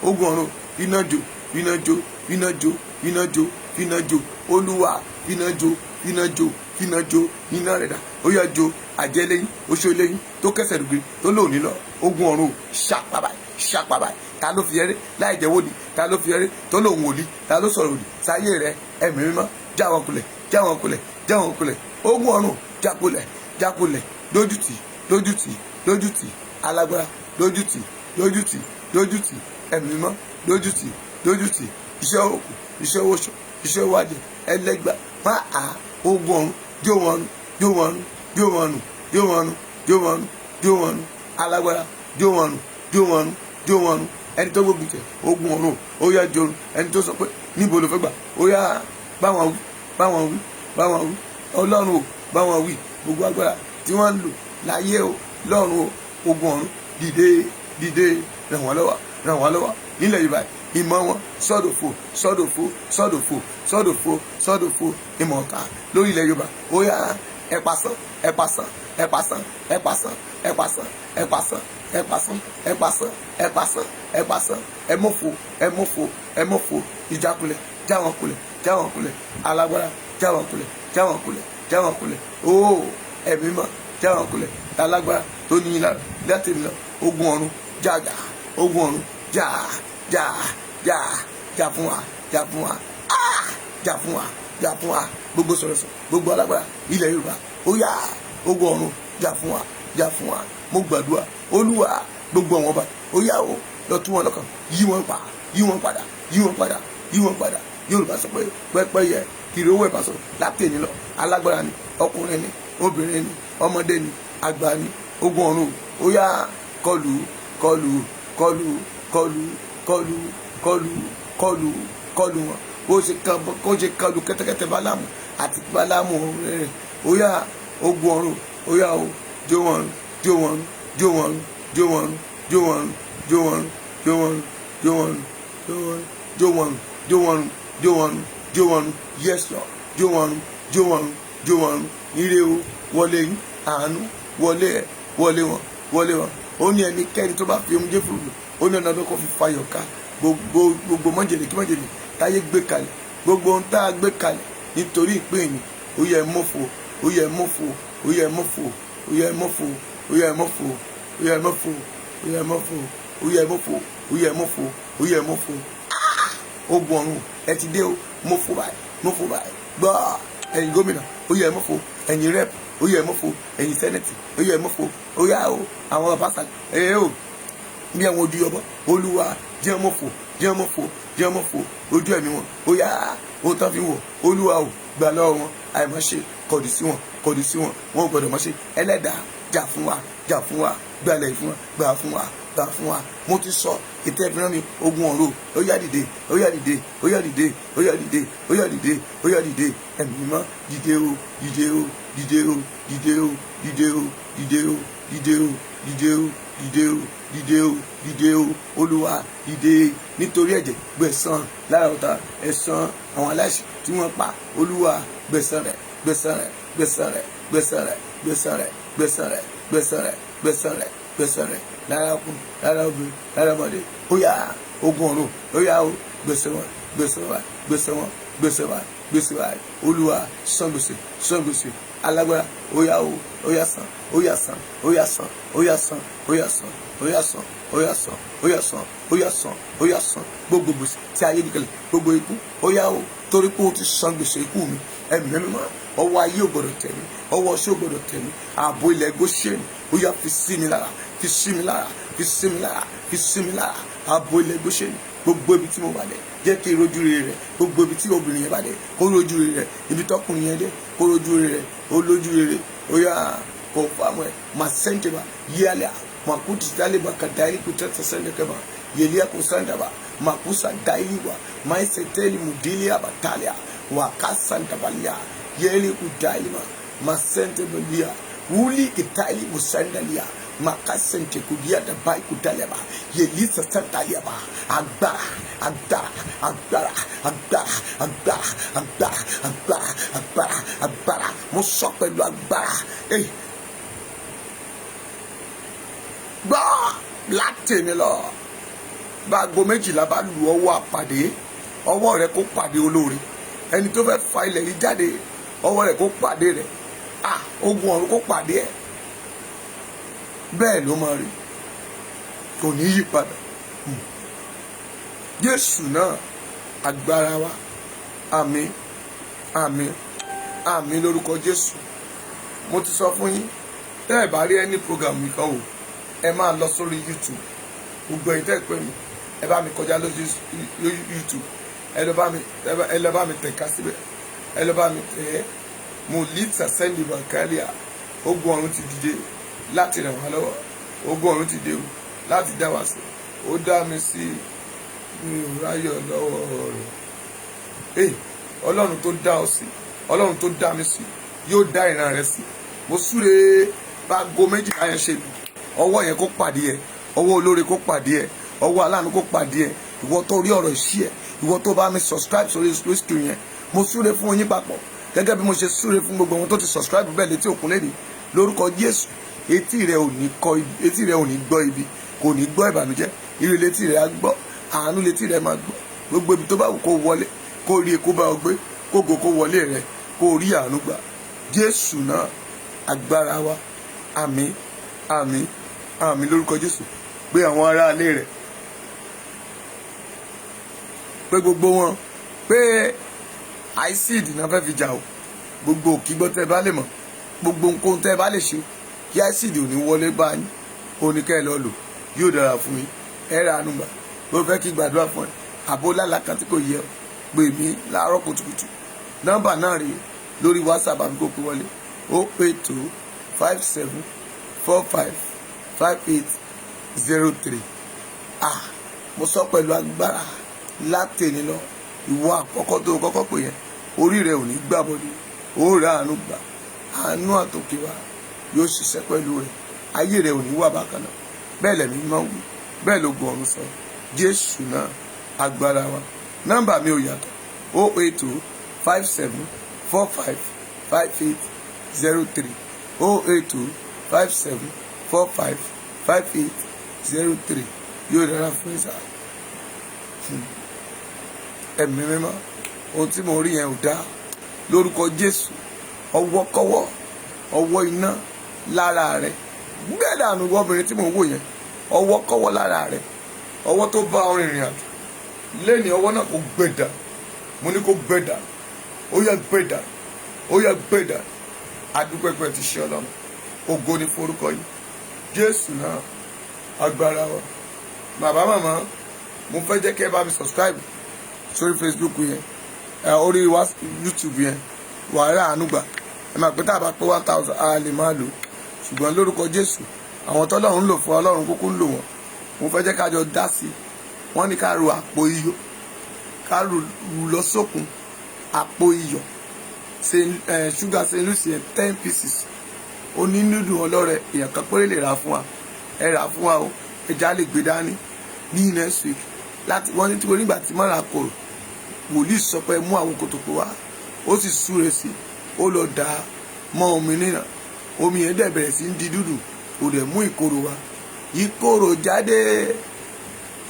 ogun ọ̀run, iná jó, iná jó, iná jó, iná jó, iná jó. Olúwa, iná jó, iná jó, iná jó. Iná rẹ̀ dà? Ó yá, jó. Àjẹ́ lẹ́yìn, oṣó lẹ́yìn, tó kẹsẹ̀ rúgiri, tó lóòní lọ, ogun ọ̀run, ṣàpàbà, ṣàpàbà. Ta ló fi ẹrẹ́ láì jẹ́ wòlíì? Ta ló fi ẹrẹ́ tó lòun wòlíì? Ta ló sọ̀rọ̀ òdì sáyé rẹ? Ẹ̀mí mímọ́, já wọn kulẹ̀, já wọn kulẹ̀, já wọn kulẹ̀. Ogun ọ̀run, jákulẹ̀, jákulẹ̀. Dójútì, dójútì, dójútì. Alágbára, dójútì, dójútì, dójútì. Ẹ̀mí mímọ́, dójútì, dójútì. Iṣẹ́ òkú, iṣẹ́ oṣù, iṣẹ́ wájú ẹlẹ́gbà má a. Ogun ọ̀run, jó wọn nù, jó wọn nù, jó wọn nù, jó wọn nù, jó wọn nù, jó wọn nù. Alágbára, jó wọn nù, jó wọn nù, jó wọn nù. Ẹni tó gbógun tẹ, ogun ọ̀run, ó yá, jorun. Ẹni tó sọ pé níbo ló fẹ́ gbà, ó yá, báwọn wí, báwọn wí, báwọn wí. Ọlọ́run ò, báwọn wí. Gbogbo agbára tí wọ́n ń lò láyé o, lọ́run o, ogun ọ̀run, dìde, dìde, ràn wọ́n lọ́wọ́, ràn wọ́n lọ́wọ́. Nílẹ̀ Yorùbá, ìmọ̀ wọn sọ́dọ̀fò, sọ́dọ̀fò, sọ́dọ̀fò, sọ́dọ̀fò, sọ́dọ̀fò. Ìmọ̀ ọ̀tá lórí ilẹ̀ Yorùbá, ó yá, ẹ pasán, ẹ pasán, ẹ pasán, ẹ pasán, ẹ pasán, ẹ pasán, ẹ pasán, ẹ pasán, ẹ pasán, ẹ pasán. Ẹ mọ̀fò, ẹ mọ̀fò, ẹ mọ̀fò. Ìjákulẹ̀, jáwọn kulẹ̀, jáwọn kulẹ̀. Alágbára, jáwọn kulẹ̀, jáwọn kulẹ̀, jáwọn kulẹ̀. Ooo, ẹ̀mí mọ́, jáwọn kulẹ̀. Alágbára tó ní lára láti lọ, ogun ọ̀run, jájà, ogun ọ̀run, jà, jà, jà, jà fún wa, jà fún wa, ah, jà fún wa, jà fún wa. Gbogbo sọ̀rọ̀sọ̀, gbogbo alágbára ilẹ̀ Yorùbá, ó yá, ogun ọ̀run, jà fún wa, jà fún wa. Mo gbàdúrà, Olúwa, gbogbo àwọn ọba, ó yá o, lọ tú wọn lọ́kàn, yí wọn pa, yí wọn padà, yí wọn padà, yí wọn padà. Yorùbá sọ pé pẹ́pẹ́yẹ kiri owó ìbásọ. Láti èní lọ, alágbára ni, ọkùnrin ni, obìnrin ni, ọmọdé ni, àgbà ni, ogun ọ̀run, ó yá, kọlù, kọlù, kọlù, kọlù, kọlù, kọlù, kọlù, kọlù wọn. Bó ṣe kan, kó ṣe kọlù kẹ́tẹ́kẹ́tẹ́ Bálámù àti Bálámù rẹ̀. Ó yá, ogun ọ̀run, ó yá o, jó wọn, jó wọn, jó wọn, jó wọn, jó wọn, jó wọn, jó wọn, jó wọn, jó wọn, jó wọn, jó wọn, jó wọn, jó wọn. Yes Lord, jó wọn, jó wọn, jó wọn. Ire o, wọlé yín, àánú wọlé ẹ, wọlé wọn, wọlé wọn. Ó ní ẹnikẹ́ni tó bá fi omijé fúrúgbìn, ó ní ọ̀nà ọdún kó fi fayọ̀ ká. Gbogbo gbogbo mọ́jèlé kí mọ́jèlé táyé gbé kalẹ̀, gbogbo ohun tá a gbé kalẹ̀ nítorí ìpín mi, ó yẹ mọ́fò, ó yẹ mọ́fò, ó yẹ mọ́fò, ó yẹ mọ́fò, ó yẹ mọ́fò, ó yẹ mọ́fò, ó yẹ mọ́fò, ó yẹ mọ́fò, ó yẹ mọ́fò, ó yẹ mọ́fò. Ogun ọ̀run, ẹ ti dé o, mọ́fò báyìí, mọ́fò báyìí. Gbọ́, ẹ̀yin gómìnà, ó yẹ mọ́fò. Ẹ̀yin rep, ó yẹ mọ́fò. Ẹ̀yin senate, ó yẹ mọ́fò. Ó yá o, àwọn pásítọ̀ ẹ̀ o, bí àwọn ojú yọbọ, Olúwa, jẹ́ mọ́fò, jẹ́ mọ́fò, jẹ́ mọ́fò. Ojú ẹ̀mí wọn, ó yá, ohun tán fi wọ̀, Olúwa o, gbà lọ́wọ́ wọn. Àìmọ́ṣe, kọ̀dí sí wọn, kọ̀dí sí wọn, wọn ò gbọ́dọ̀ mọ́ṣe. Ẹlẹ́dàá, jà fún wa, jà fún wa, gbalẹ̀ fún wa, gbà fún wa, gbà fún wa. Mo ti sọ ètò ẹ̀fínrán mi. Ogun ọ̀run, ó yá, dìde, ó yá, dìde, ó yá, dìde, ó yá, dìde, ó yá, dìde, ó yá, dìde. Ẹ̀mí mímọ́, dìde o, dìde o, dìde o, dìde o, dìde o, dìde o, dìde o, dìde o, dìde o, dìde o, dìde o. Olúwa, dìde nítorí ẹ̀jẹ̀. Gbẹ̀san lára ọ̀tá, ẹ̀san àwọn aláìsí tí wọ́n pa. Olúwa, gbẹ̀san rẹ̀, gbẹ̀san rẹ̀, gbẹ̀san rẹ̀, gbẹ̀san rẹ̀, gbẹ̀san rẹ̀, gbẹ̀san rẹ̀, gbẹ̀san rẹ̀, gbẹ̀san rẹ̀, gbẹ̀san rẹ̀ lára ọkùnrin, lára obìnrin, lára ọmọdé. Ó yá, ogun ọ̀run, ó yá o, gbèsè wọn, gbèsè wọn, gbèsè wọn, gbèsè wọn, gbèsè wọn. Olúwa, san gbèsè, san gbèsè. Alágbára, ó yá o, ó yá, san, ó yá, san, ó yá, san, ó yá, san, ó yá, san, ó yá, san, ó yá, san, ó yá, san, ó yá, san, ó yá, san gbogbo gbèsè tí ayé gbé kalẹ̀, gbogbo ikú, ó yá o, torí pé o ti san gbèsè ikú mi. Ẹ̀mí mímọ́, ọwọ́ ayé ò gbọdọ̀ tẹ̀ mí, ọwọ́ ọṣẹ́ ò gbọdọ̀ tẹ̀ mí. Ààbò ilẹ̀ Góṣẹ́nì, ó yá, fi sí mi lára, fi sí mi lára, fi sí mi lára, fi sí mi lára. Ààbò ilẹ̀ Góṣẹ́nì, gbogbo ibi tí mo wà dé, jẹ́ kí rojú rere rẹ̀. Gbogbo ibi tí obìnrin yẹn bá dé, kó rojú rere rẹ̀. Ibi tọkùnrin yẹn dé, kó rojú rere rẹ̀. Ó lójú rere, ó yá, kó fáwọn ẹ̀ masẹ́ńtẹ̀bà yíyálẹ̀ makuti taliba kadaili kutata sendekeba yelia kusandaba makusa dailiwa maiseteli mudilia batalia wakasandabalia yeli kudailima masentebalia wuli kitaili musandalia makasente kudia dabai kudaliaba yelisa santaliaba. Agbára, agbára, agbára, agbára, agbára, agbára, agbára, agbára, agbára. Mo sọ pẹ̀lú agbára. Hey, gbọ́, látẹ̀mí lọ, bá aago 12 bá lu, ọwọ́ àpàdé, ọwọ́ rẹ kó pàdé olóore. Ẹni tó fẹ́ fa ilẹ̀ yìí jáde, ọwọ́ rẹ kó pàdé rẹ̀. Ah, ogun ọ̀run kó pàdé ẹ̀. Bẹ́ẹ̀ ló máa rí, kò ní yí padà. Jésù náà, agbára wa. Àmín, àmín, àmín lórúkọ Jésù. Mo ti sọ fún yín, tẹ́ ẹ̀ bá rí ẹni program mi kan wò, ẹ máa lọ sórí YouTube. Gbogbo ẹ̀yin tẹ́ ẹ pè mí, ẹ bá mi kọjá lójú YouTube, ẹ lọ bá mi tẹ̀ka síbẹ̀, ẹ lọ bá mi tẹ̀ ẹ́. Mulitsa sẹ́ndì bàkálíà. Ogun ọ̀run ti dìde láti ràn wá lọ́wọ́. Ogun ọ̀run ti dé o láti dá wa sí. Ó dá mi sí, mi ò ráyọ̀ lọ́wọ́ rẹ̀. Ee, Ọlọ́run tó dá ọ sí, Ọlọ́run tó dá mi sí, yóò dá ìran rẹ sí. Mo súre, bá aago 12 yẹn ṣe lù, ọwọ́ yẹn kó pàdé ẹ, ọwọ́ olóore kó pàdé ẹ, ọwọ́ aláàánú kó pàdé ẹ. Ìwọ tó rí ọ̀rọ̀ ìṣí ẹ̀, ìwọ tó bá mi subscribe sórí YouTube yẹn, mo súre fún yín papọ̀ gẹ́gẹ́ bí mo ṣe súre fún gbogbo ohun tó ti subscribe bẹ́ẹ̀ létí òkun lẹ́ni lórúkọ Jésù. Etí rẹ ò ní kọ, etí rẹ ò ní gbọ́ ibi, kò ní gbọ́ ìbànújẹ́. Ire létí rẹ á gbọ́, àánú létí rẹ máa gbọ́. Gbogbo ibi tó bá wù kó wọlé, kó rí ekó bá ọ gbé, kó go kó wọlé rẹ, kó rí àánú gbà. Jésù náà agbára wa. Àmín, àmín, àmín lórúkọ Jésù. Pé àwọn aráalé rẹ, pé gbogbo wọn, pé acid náà fẹ́ fi jà o. Gbogbo òkígbọ́ tẹ́ bá lè mọ̀, gbogbo nǹkan tẹ́ bá lè ṣe kí acid ò ní wọlé bá yín, ó ní kẹ́ ẹ lọ lò. Yóò dára fún yín, ẹ ra àánú gbà. Bó fẹ́ kí gbàdúrà fún ẹ, àbó lálàá kan tí kò yẹ ọ, pè mí láàárọ̀ kùtùkùtù. Nọ́mbà náà rèé lórí WhatsApp, àbí kò pé wọlé: 08257455803. Ah, mo sọ pẹ̀lú agbára látẹ̀ni lọ, ìwọ àkọ́kọ́ tó kọ́kọ́ pè yẹn, orí rẹ ò ní gbàbọ̀dé, ó rà àánú gbà. Àánú àtòkè wa yóò ṣiṣẹ́ pẹ̀lú rẹ. Ayé rẹ ò ní wà bákan náà. Bẹ́ẹ̀ lẹ̀mí máa ń wí, bẹ́ẹ̀ ló gun ọ̀run sọ. Jésù náà agbára wa. Nọ́mbà mi ò yàtọ̀: 08257455803, 08257455803. Yóò dára fún ìsà ẹ̀mí mímọ́. Ohun tí mo rí yẹn ò dáa. Lórúkọ Jésù, ọwọ́kọ́wọ́, ọwọ́ iná lára rẹ, gbẹ́dànù. Obìnrin tí mo wò yẹn, ọwọ́kọ́wọ́ lára rẹ, ọwọ́ tó bá ọrìn ìrìn àjò lẹ́ni, ọwọ́ náà kò gbẹ̀dà. Mo ní kó gbẹ̀dà. Ó yẹ gbẹ̀dà, ó yẹ gbẹ̀dà. Adúpẹ́pẹ́ ti ṣe Ọlọ́run. Ògo ni forúkọ yìí. Jésù náà agbára wa. Bàbá, màmá, mo fẹ́ jẹ́ kí ẹ bá mi subscribe sórí Facebook yẹn, ẹ orí YouTube yẹn. Wàá rà àánú gbà. Ẹ máa pé tá a bá pé 1,000, a lè máa lò. Ṣùgbọ́n lórúkọ Jésù, àwọn tọ́lọ́run ń lò fún, Ọlọ́run kúkú ń lò wọ́n. Mo fẹ́ jẹ́ ká jọ dá sí i. Wọ́n ní ká ro àpò iyọ̀, ká rù lọ sókun. Àpò iyọ̀ ṣúgà St. Lucie yẹn, 10 pieces, onínúdùn ọlọ́rẹ̀, èèyàn kan péré lè rà fún wa. Ẹ rà fún wa o. Ẹja lè gbé dání ní next week láti wọ́n ní tí nígbà tí mọ́ra kòrò. Wòlíì sọ pé mú àwọn kòtòkó wá, ó sì súre sí, ó lọ dà á mọ́ omi nínà. Omi yẹn dẹ̀ bẹ̀rẹ̀ sí ń di dúdú, kò dẹ̀ mú ìkorò wá. Ìkorò jáde,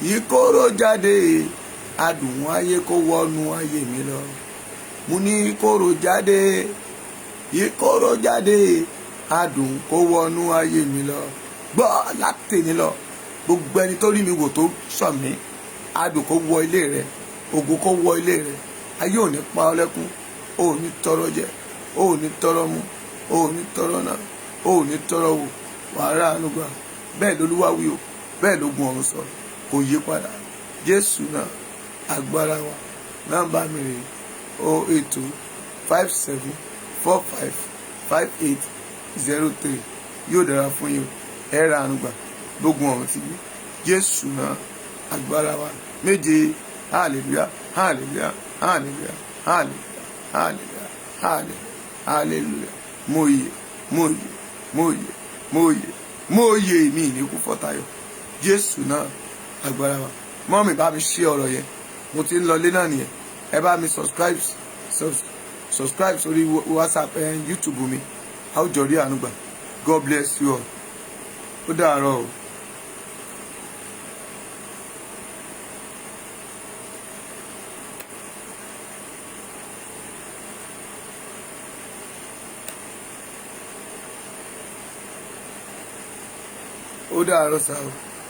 ìkorò jáde, adùn ayé kó wọnú ayé mi lọ. Mo ní ìkorò jáde, ìkorò jáde, adùn kó wọnú ayé mi lọ. Gbọ́, látẹ̀ni lọ, gbogbo ẹni tó rí mi wò tó sọ mí, adùn kó wọ ilé rẹ, ògo kó wọ ilé rẹ. Ayé ò ní pa ọ́ lẹ́kún, ò ní tọrọ jẹ, ò ní tọrọ mu, ò ní tọrọ náà, ò ní tọrọ wò. Wàhálà àánú gbà. Bẹ́ẹ̀ lolúwa wí o, bẹ́ẹ̀ ló gun ọ̀run sọ, kò yí padà. Jésù náà agbára wa. Nọ́mbà mi rèé: 08257455803. Yóò dára fún yín, ẹ ra àánú gbà, gbógun ọ̀run ti gbé. Jésù náà agbára wa. Méje. Hallelujah, hallelujah, hallelujah, hallelujah, hallelujah, hallelujah. Mo yè, mo yè, mo yè, mo yè, mo yè. Mi ní kú fọ́tayọ̀. Jésù náà agbára wa. Mummy, bá mi ṣí ọ̀rọ̀ yẹn. Mo ti ń lọlé náà nìyẹn. Ẹ bá mi subscribe sórí WhatsApp ẹ, YouTube mi. A ó jọ rí àánú gbà. God bless you all. Ó dàárọ̀ o. Ó dàárọ̀ sáà o.